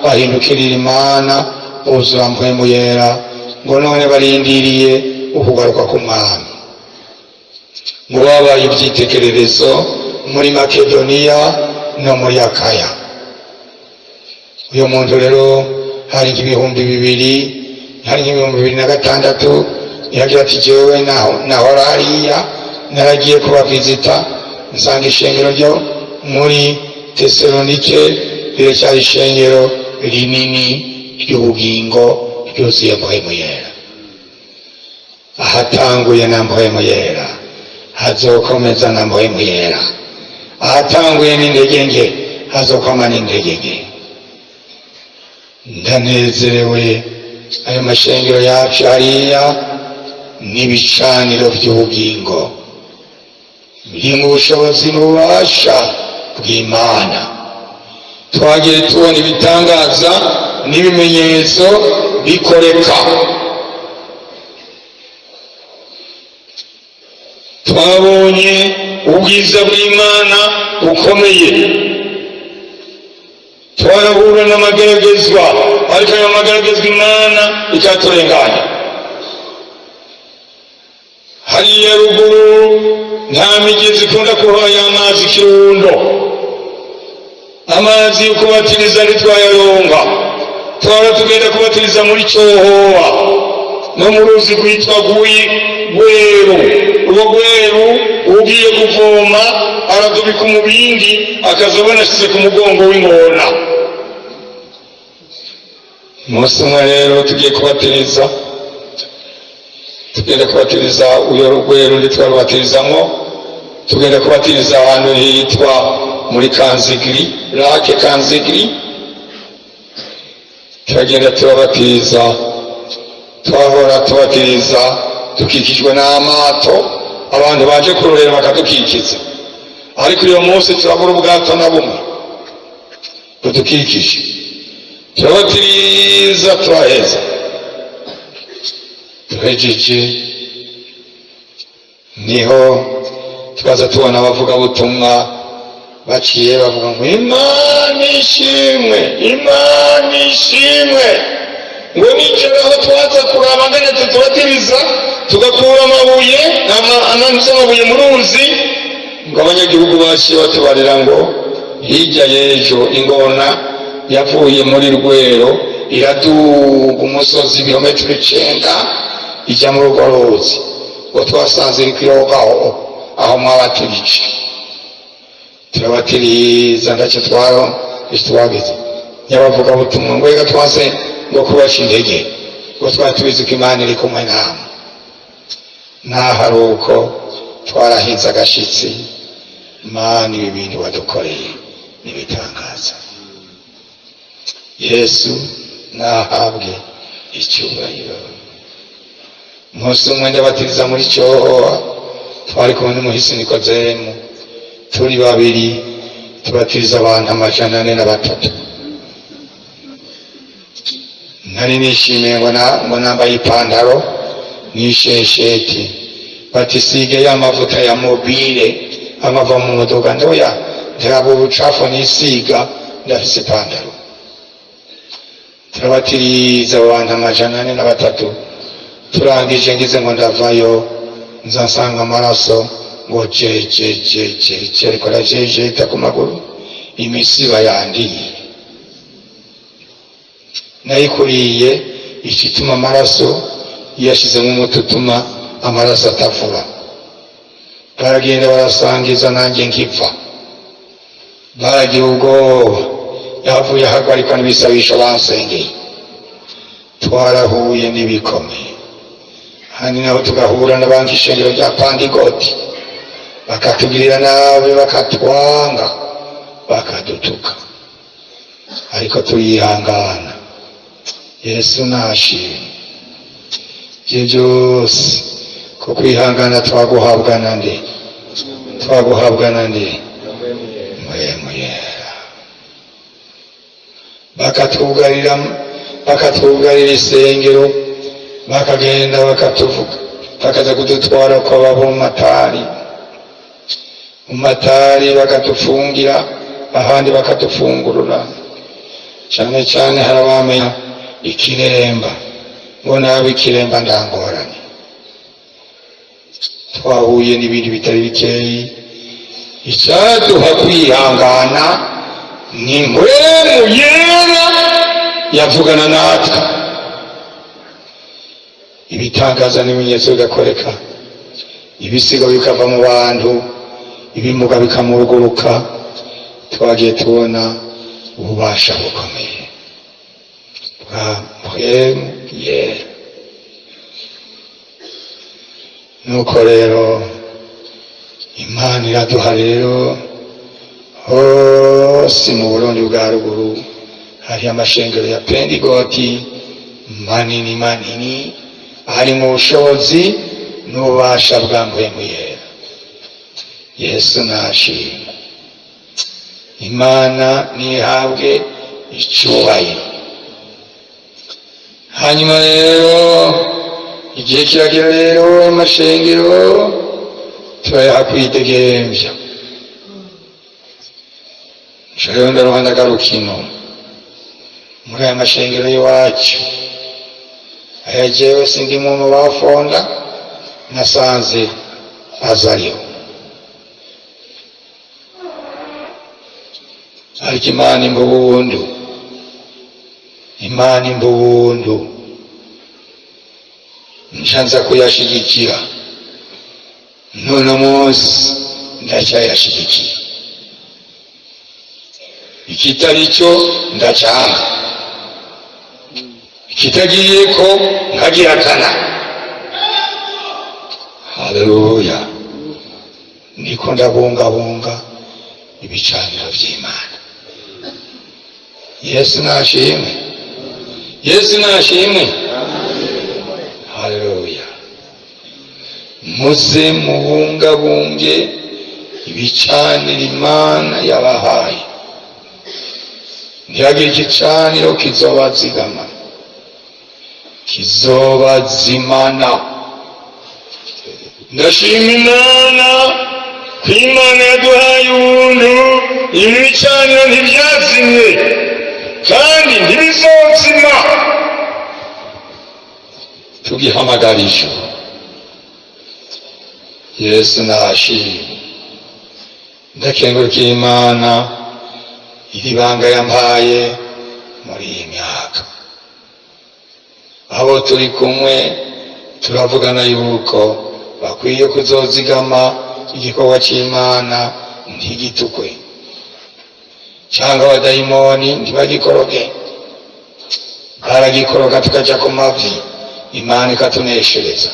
bahindukirira Imana, buzura Mpwemu Yera, ngo none barindiriye ukugaruka k'Umwami, ngo babaye ibyitegererezo muri Makedoniya no muri Akaya. Uyu muntu rero hari nk'ibihumbi 2000, hari nk'ibihumbi 2006, yagira ati: "Jewe naho nahora hariya, naragiye kubavizita, nsanga ishengero ryo muri Tesalonike riracyari ishengero rinini ry'ubugingo ryuzuye Mpwemu Yera." Ahatanguye na Mpwemu Yera hazokomeza na Mpwemu Yera, ahatanguye n'intege nke hazokoma n'intege nke. Ndanezerewe. Ayo mashengero yacu hariya n'ibicaniro by'ubugingo biri mu bushobozi n'ububasha bw'Imana. Twagiye tubona ibitangaza n'ibimenyetso bikoreka. Twabonye ubwiza bw'Imana bukomeye. Twarahura n'amageragezwa, ariko ayo mageragezwa Imana ikaturenganya. Hariya ruguru nta migezi ikunda kuba y'amazi. Kirundo amazi yo kubatiriza ntitwayaronka, twara tugenda kubatiriza muri Cyohoha no mu ruzi rwitwa Gwi Gweru. Urwo Gweru ugiye kuvoma aradubika umubindi, akazobona ashyize ku mugongo w'ingona. Umunsi umwe rero tugiye kubatiriza, tugenda kubatiriza uyo Rugweru ntitwarubatirizamo, tugenda kubatiriza ahantu hitwa muri Kanzigiri, Lake Kanzigiri. Turagenda turabatiriza. Twahora tubatiriza dukikijwe n'amato, abantu baje kurorera bakadukikiza, ariko uyu munsi turabura ubwato na bumwe budukikije. Turabatiriza, turaheza. Tuhejeje niho tukaza tubona abavugabutumwa baciye bavuga ngo: "Imana ishimwe, Imana ishimwe." Ngo nijoro aho twaza kuraba ngene tutubatiriza, tugakura amabuye amanutse, amabuye mu ruzi, ngo abanyagihugu baciye batubarira ngo hirya y'ejo ingona yavuye muri Rwero iraduga umusozi ibirometero 9 ijya muri urwo ruzi, ngo twasanze iri kwirogaho aho mwabatirije. Turabatiriza, ndacyo twaro twagize nyabavugabutumwa ngo reka twase ngo kubaca intege, ngo twari tubizi ko Imana iri kumwe namwe. Naho ari uko twarahinze agashitsi. Mana, ibi bintu wadukoreye n'ibitangaza. Yesu nahabwe icyubahiro. Umunsi umwe ndabatiriza muri Cyohoha, twari kumwe n'umuhisi Nikodemu, turi babiri, tubatiriza abantu 403. Nari nishimiye ngo nambaye ipantaro n'ishesheti, bati: "Sige ya mavuta ya mobile amava mu modoka." Ndoya ntabwo ubucafu nisiga, ndafise ipantaro. Turabatiriza abantu 403. Turangije, ngize ngo ndavayo, nza nsanga amaraso ngo jejejejeje, ariko arajejeta ku maguru, imisiba yandiye nayikuriye. Ikituma amaraso yashizemo umuti utuma amaraso atavura. Baragenda barasangiza, nanjye nkipfa, baragira ubwoba. Yahavuye ahagarikwa n'ibisabisho bansengeye. Twarahuye n'ibikomeye. Handi naho tugahura n'abandi, ishengero rya Pandigoti, bakatugirira nabi, bakatwanga, bakadutuka, ariko turihangana. Yesu nashimwe. Ibyo byose ko kwihangana twaguhabwa na nde? Twaguhabwa na nde? Mpwemu Yera. Bakatwugarira, bakatwugarira isengero, bakagenda bakatuvuga, bakaza kudutwara kwa babo mu matari, mu matari bakatufungira, ahandi bakatufungurura. Cyane cyane hari abamenya ikiremba, ngo nabe ikiremba ndangorane. Twahuye n'ibindi bitari bikeyi. Icyaduha kwihangana ni Mpwemu Yera yavugana natwe, ibitangaza n'ibimenyetso bigakoreka, ibisigo bikava mu bantu, ibimuga bikamuruguruka. Twagiye tubona ububasha bukomeye bwa Mpwemu Yera. Nuko rero Imana iraduha rero. Hose mu Burundi bwa ruguru hari amashengero ya Pendigoti manini manini, ari mu bushobozi n'ububasha bwa Mpwemu Yera. Yesu nashimwe. Imana nihabwe icyubahiro. Hanyuma rero igihe kiragera rero, amashengero turayaha kwidegemvya. Rero ndaruhanda garukino muri aya mashengero y'iwacu aya, jewe sindimwo mu bafonda, nasanze azariho. Ariko Imana imbubundu, Imana imbubundu, nca kuyashigikira. None munsi ndacyayashigikiye, ikitari cyo ndacyanga, ikitagiyeko nkagihakana. Haleluya! Niko ndabungabunga ibicaniro vy'Imana. Yesu nashimwe, Yesu nashimwe. Haleluya! Muze mubungabunge ibicaniro Imana yabahaye, ntihagire igicaniro kizobazigama, kizobazimana. Ndashima Imana ko Imana yaduhaye ubuntu, ibi bicaniro ntibyazimye kandi ntibizozima tugihamagara ijuru. Yesu nashimwe. Ndakengurukiye Imana iri banga yampaye muri iyi myaka. Abo turi kumwe turavugana yuko bakwiye kuzozigama igikorwa cy'Imana, ntigitukwe cyangwa abadayimoni ntibagikoroge. Baragikoroga tukaja ku mavi, Imana ikatuneshereza.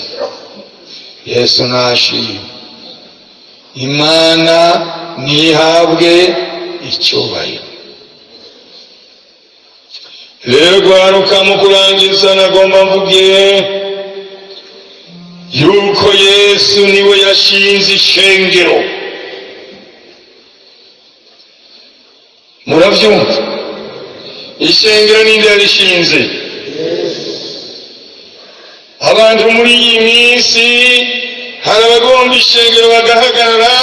Yesu nashimwe. Imana ntihabwe icyubahiro. Rero gwaruka, mu kurangiza nagomba mvuge yuko Yesu niwe yashinze ishengero. Murabyumva? Ishengero ninde yarishinze? Abantu muri iyi minsi hari abagomba ishengero bagahagarara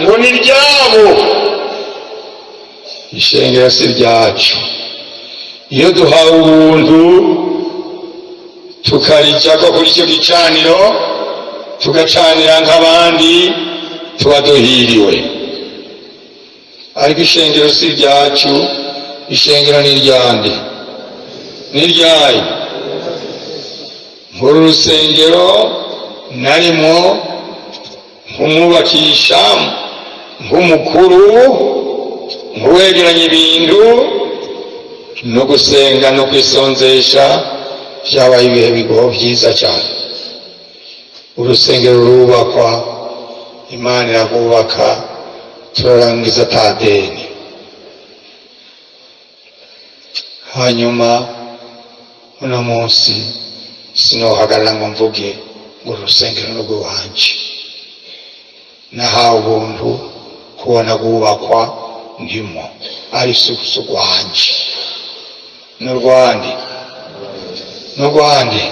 ngo ni ryabo. Ishengero si ryacu. Iyo duhawe ubuntu tukarijako kuri icyo gicaniro, tugacanira nk'abandi, tuba duhiriwe. Ariko ishengero si ryacu. Ishengero ni iryande? Ni iryayo. Muri urusengero narimo nk'umwubakisha, nk'umukuru, nk'uwegeranya ibintu. No gusenga no kwisonzesha byabaye ibihe bigoho byiza cyane. Urusengero rurubakwa, Imana irarwubaka, turarangiza atadeni. Hanyuma uno munsi sinohagarara ngo mvuge ngo urusengero ni urw'iwanje. Nahawe ubuntu kubona rwubakwa, ndimo, ari si urwanje, n'urwande, n'urwande,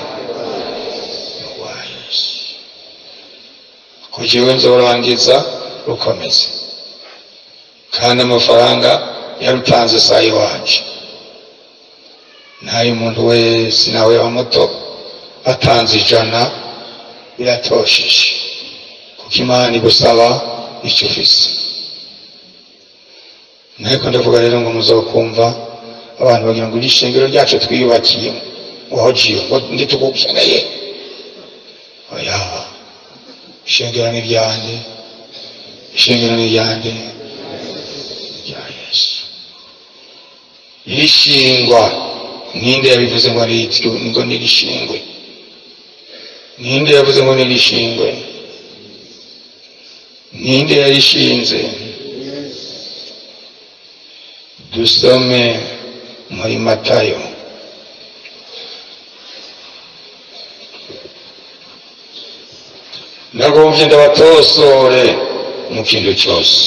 n'urwa Yesu, ko jewe nzorangiza rukomeze, kandi amafaranga yarutanze saa iwanje nayo. Umuntu wese nawe wa muto atanze 100 biratosheje, kuko Imana igusaba icyo ufise. Ariko ndavuga rero ngo muzokumva abantu bagira ngo iri shengero ryacu twiyubakiye, ngo hojiyo ngo nditugukeneye. Oya, ishengero ni iryande? Ishengero ni iryande? Rya Yesu. Irishingwa ninde yabivuze ngo ngo nirishingwe? Ninde yavuze ngo nirishingwe? Ninde yarishinze? Dusome muri Matayo. Ndagomvye ndabatosore mu kintu cyose,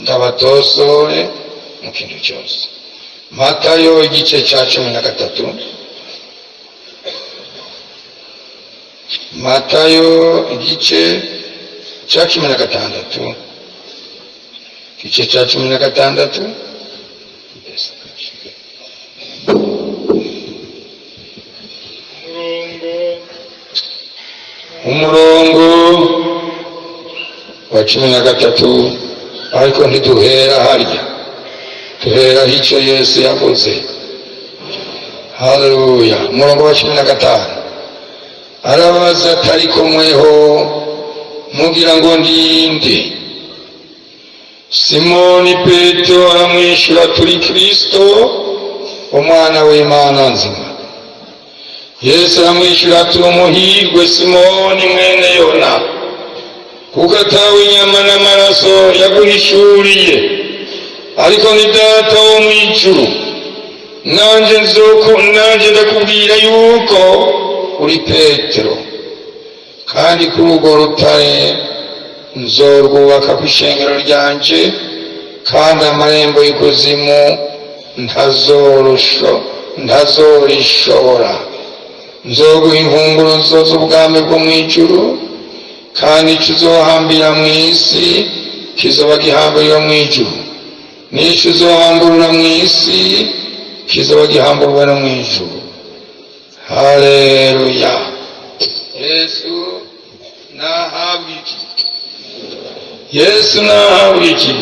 ndabatosore mu kintu cyose. Matayo igice cya 13, Matayo igice cya 16, igice cya 16. Umurongo wa 13. Ariko ntiduhera harya, duhera icyo Yesu yavuze. Haleluya! Umurongo wa 15 arabaza ati: "Ariko mweho mugira ngo ndinde?" Simoni Petero aramwishyura: "Turi Kristo, umwana w'Imana nzima." Yesu aramwishyura ati: "Umuhirwe Simoni mwene Yona, kuko atawe inyama n'amaraso yaguhishuriye, ariko ni Data wo mu ijuru. Nanjye nzoko nanjye ndakubwira yuko uri Petero, kandi kuri urwo rutare nzorwubaka ku ishengero ryanje, kandi amarembo y'ikuzimu ntazorishobora. Nzoguha imfunguruzo z'ubwami bwo mu ijuru, kandi icyo uzohambira mu isi kizoba gihambiriwe mu ijuru, n'icyo uzohamburura mu isi kizoba gihamburwa no mu ijuru." Haleluya! Yesu nahabwa iki? Yesu nahabwa iki?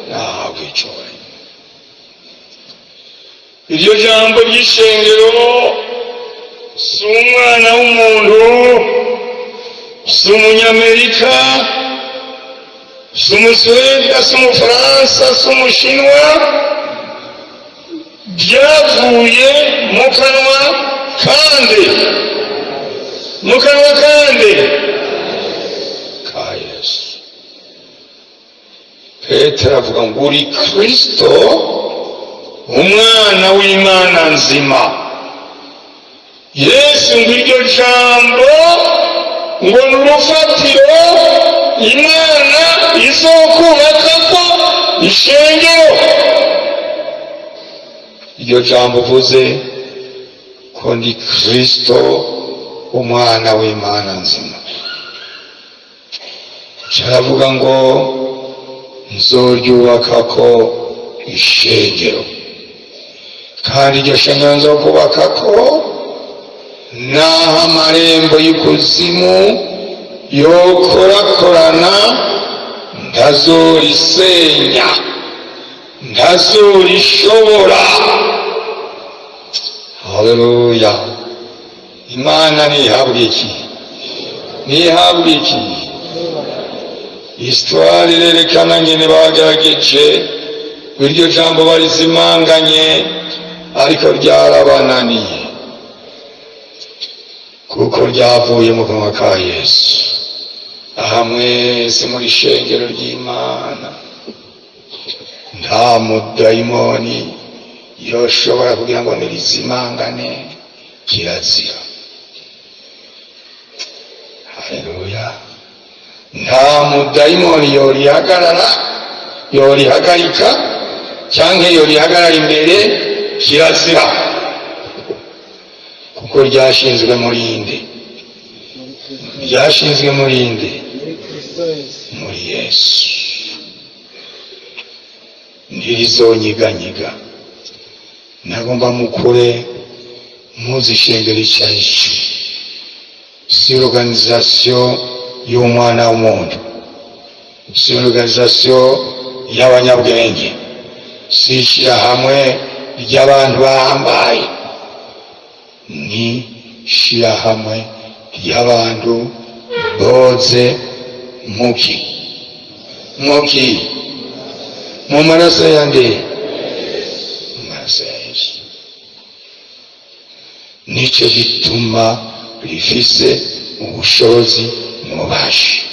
Nahabwa icyubahiro. Iryo jambo ry'ishengero si umwana w'umuntu, si umunyamerika, si umusuweda, si umufaransa, si umushinwa, ryavuye mu kanwa kandi, mu kanwa kandi ka Yesu. Petero avuga ngo: "Uri Kristo, umwana w'Imana nzima." Yesu ngo iryo jambo ngo ni urufatiro Imana izokubakako ishengero. Iryo jambo uvuze ko ndi Kristo, umwana w'Imana nzima, caravuga ngo nzoryubakako ishengero, kandi iryo shengero nzokubakako, naho amarembo y'ikuzimu yokorakorana, ntazorisenya, ntazorishobora. Haleluya! Imana ntihabwa iki? Ntihabwa iki? Histoire irerekana ngene bagerageje. Iryo jambo barizimanganye, ariko ryarabananiye kuko ryavuye mu kanwa ka Yesu. Aha mwese muri shengero ry'Imana, nta mudayimoni yoshobora kugira ngo nirizimangane. Kirazira. Haleluya! Nta mudayimoni yorihagarara, yorihagarika cyangwa yorihagarara imbere. Kirazira, kuko ryashinzwe muri nde? Ryashinzwe muri nde? Muri Yesu. Ntirizonyiganyiga. Nagomba mukure muzi ishengero icyo ari cyo. Si organisation y'umwana w'umuntu, si organisation y'abanyabwenge, si ishyirahamwe ry'abantu bahambaye, ni ishyirahamwe ry'abantu boze muki? Mu maraso ya nde? Mu maraso ya Yesu. Nicyo gituma rifise ubushobozi n'ububasha.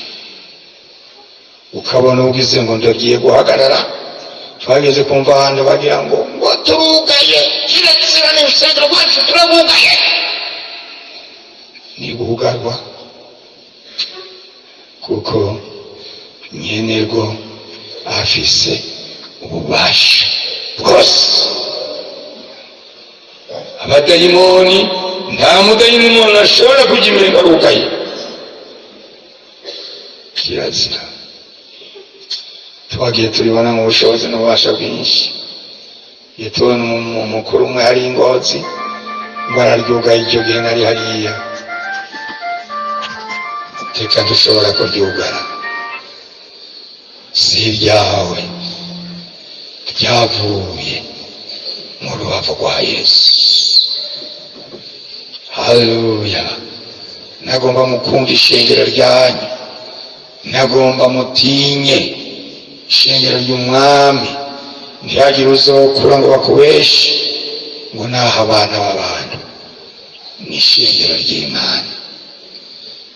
Ukabona ugize ngo ndagiye guhagarara. Twageze kumva ahantu bagira ngo turugaye, kirazira, n'urusengero rwacu turabugaye. Ni guhugarwa, kuko nyenerwo afise ububasha bwose. Abadayimoni, nta mudayimoni ashobora kujya imbere ngo arugaye. Kirazira. Twagiye turibona mu bushobozi n'ububasha bwinshi. Iyo tubona umukuru umwe hari ingozi ngo araryugaye, icyo gihe nari hariya, reka dushobora kuryugara. Si iryawe, ryavuye mu rubavu rwa Yesu. Haleluya! Nagomba mukunda ishengero ryanyu, nagomba mutinye ishengero ry'Umwami. Ntihagire uzokura ngo bakubeshe ngo naho abana b'abantu. Ni ishengero ry'Imana.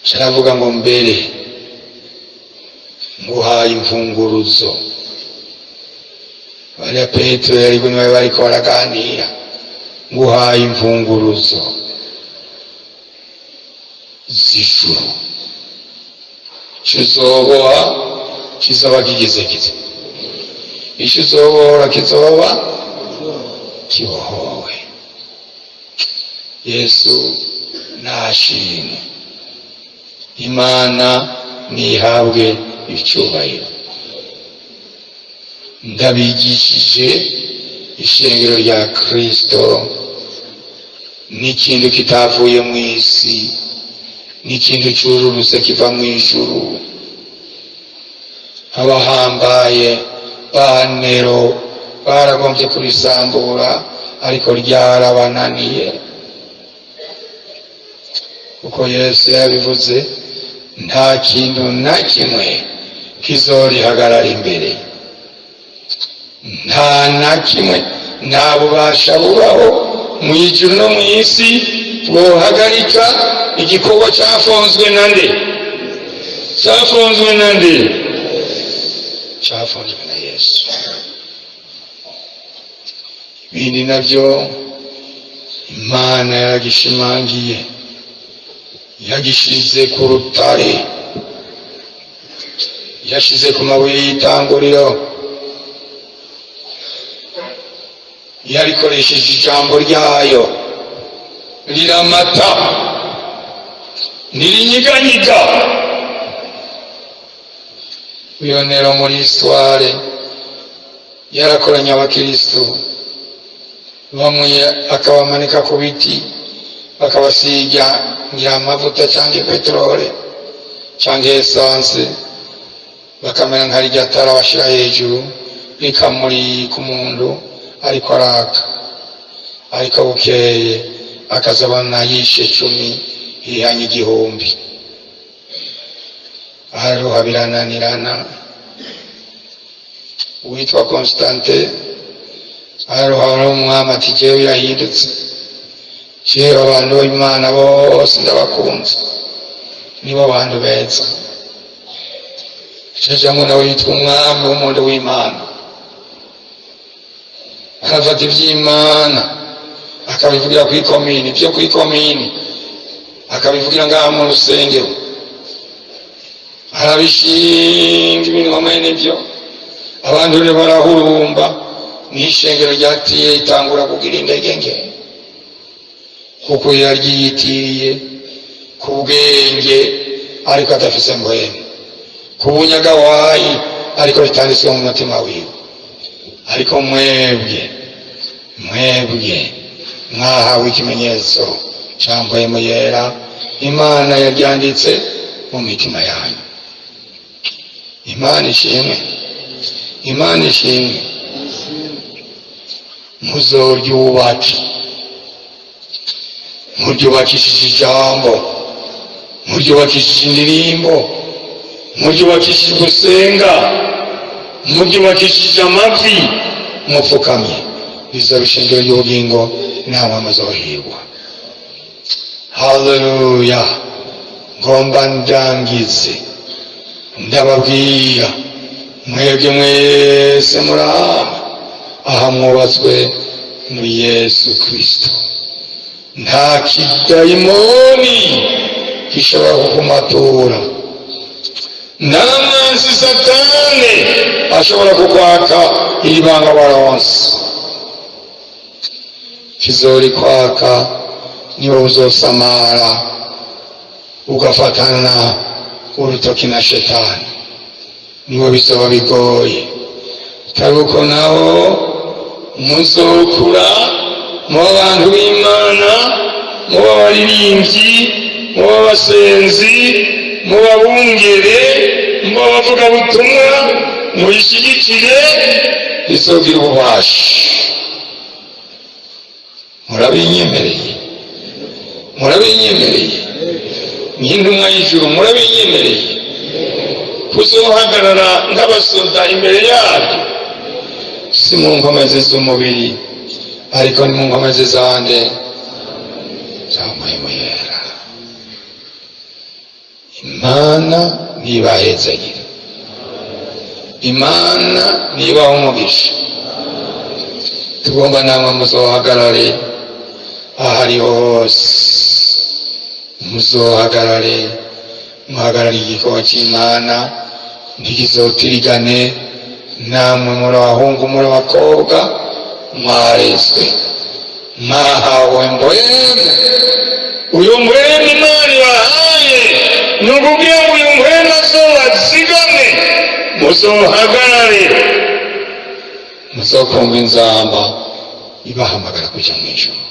Caravuga ngo: "Mbere nguhaye imfunguruzo." Bariya Petero yari niwe bariko baraganira. "Nguhaye imfunguruzo z'ijuru, kizoboha kizoba kigizegize, icyo uzobohora kizoba kibohowe." Yesu nashimwe, Imana nihabwe icyubahiro. Ndabigishije ishengero rya Kristo n'ikintu kitavuye mu isi, n'ikintu cyururutse kiva mu ijuru. Abahambaye ba Nero baragombye kurisambura, ariko ryarabananiye, kuko Yesu yabivuze: nta kintu na kimwe kizorihagarara imbere, nta na kimwe. Nta bubasha bubaho mu ijuru no mu isi bwohagarika igikorwa cyafunzwe na nde? Cyafunzwe na nde? Cyafunzwe na Yesu. Ibindi nabyo Imana yaragishimangiye, yagishize ku rutare, yashize ku mabuye y'itanguriro, yarikoresheje ijambo ryayo, riramata, ntirinyiganyiga. Wiyonera muri histoire, yarakoranye abakristu bamwe akabamanika ku biti, bakabasiga ngira amavuta cyangwa peteroli cyangwa essence, bakamera nka rya tara bashyira hejuru rikamurika umuntu ariko araka. Ariko bukeye akazabona yishe 10, yihanye 1000. Araruha, birananirana. Uwitwa Constantin araruhara umwami ati jewe yahindutse, jewe abantu b'Imana bose ndabakunze, nibo bantu beza. Cajamwo nawe yitwa umwami w'umuntu w'Imana, arafata ivy'Imana akabivugira kw'ikomini, ivyo kw'ikomini akabivugira ngaha mu rusengero, arabishinga ibintu hamwe n'ivyo abantu rero barahurumba. N'ishengero ryatiye itangura kugira intege nke, kuko yaryiyitiriye ku bwenge ariko adafise mpwemu, ku bunyagawayi ariko bitanditswe mu mutima wiwe. Ariko mwebwe, mwebwe mwahawe ikimenyetso ca mpwemu yera, Imana yaryanditse mu mitima yanyu. Imana ishimwe, Imana ishimwe. Muzoryubake, muryubakishije ijambo, muryubakishije indirimbo, muryubakishije gusenga, muryubakishije amavi mupfukamye, bizaba ishingiro ry'ubugingo, namwe muzohirwa. Haleluya! Ngomba ndangize ndababwira mwebwe mwese muraha aha mwubatswe muri Yesu Kristo, nta kidayimoni gishobora kukumatura, nta mwansi Satani ashobora kukwaka iri banga waronse. Kizorikwaka niwe uzosamara ugafatana urutoki na Shetani, niwe bizoba bigoye. Atari uko naho muzokura muba abantu b'Imana, muba abaririmbyi, muba abasenzi, muba abungere, muba abavugabutumwa, muyishyigikire, rizogira ububasha. Murabinyemereye? Murabinyemereye nk'intumwa y'ijuru? Murabinyemereye kuzohagarara nk'abasoda imbere yaryo? Si mu nkomezi z'umubiri, ariko ni mu nkomezi zande? Za Mpwemu Yera. Imana ntibahezagire, Imana ntibaha umugisha. Tugomba namwe muzohagarare ahariho hose, muzohagarare, muhagarare igikorwa cy'Imana ntikizotirigane. Namwe muri abahungu, muri abakobwa, mwarezwe, mwahawe mbwemu. Uyu mbwemu Imana ibahaye ni ukubwira ngo uyu mbwemu azobazigame, muzohagarare, muzokumva inzamba ibahamagara kuja mu ijuru.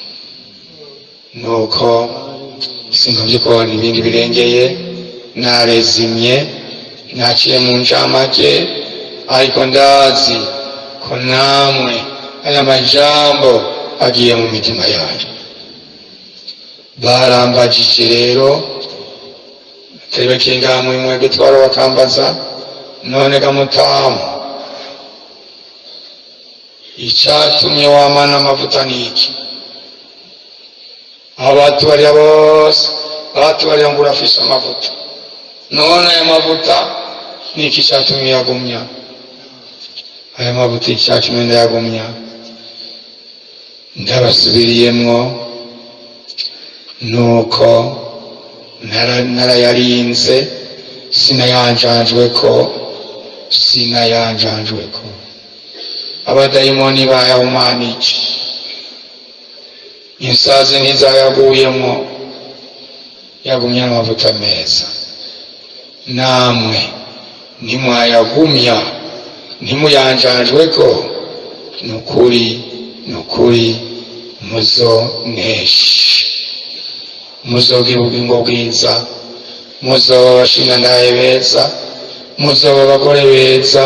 Nuko singombye kubona ibindi birengeye, narezimye, naciye mu ncamake, ariko ndazi ko namwe aya majambo agiye mu mitima yanyu. Barambajije rero, atari bakinga mwebwe twara, bakambaza: none gamutamu, icyatumye wamana amavuta ni iki? Abatubariya bose batubariya ngo urafise amavuta, none aya mavuta ni iki cyatumye yagumya aya mavuta? Icyatumye ndayagumya, ndabasubiriyemwo, nuko narayarinze, sinayanjanjweko, sinayanjanjweko. Abadayimoni bayahumanije, insazi ntizayaguyemo, yagumye amavuta meza. Namwe ntimwayagumya, ntimuyanjanjweko, nukuri nukuri muzonesha, muzogira ubugingo bwiza, muzoba abashingantahe beza, muzoba abagore beza,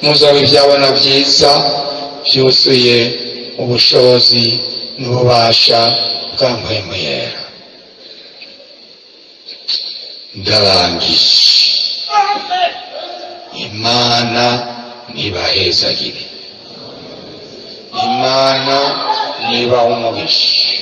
muzoba ibyabona byiza byuzuye ubushobozi n'ububasha bwa Mpwemu Yera. Ndarangije. Imana nibahezagire, Imana nibaha umugisha.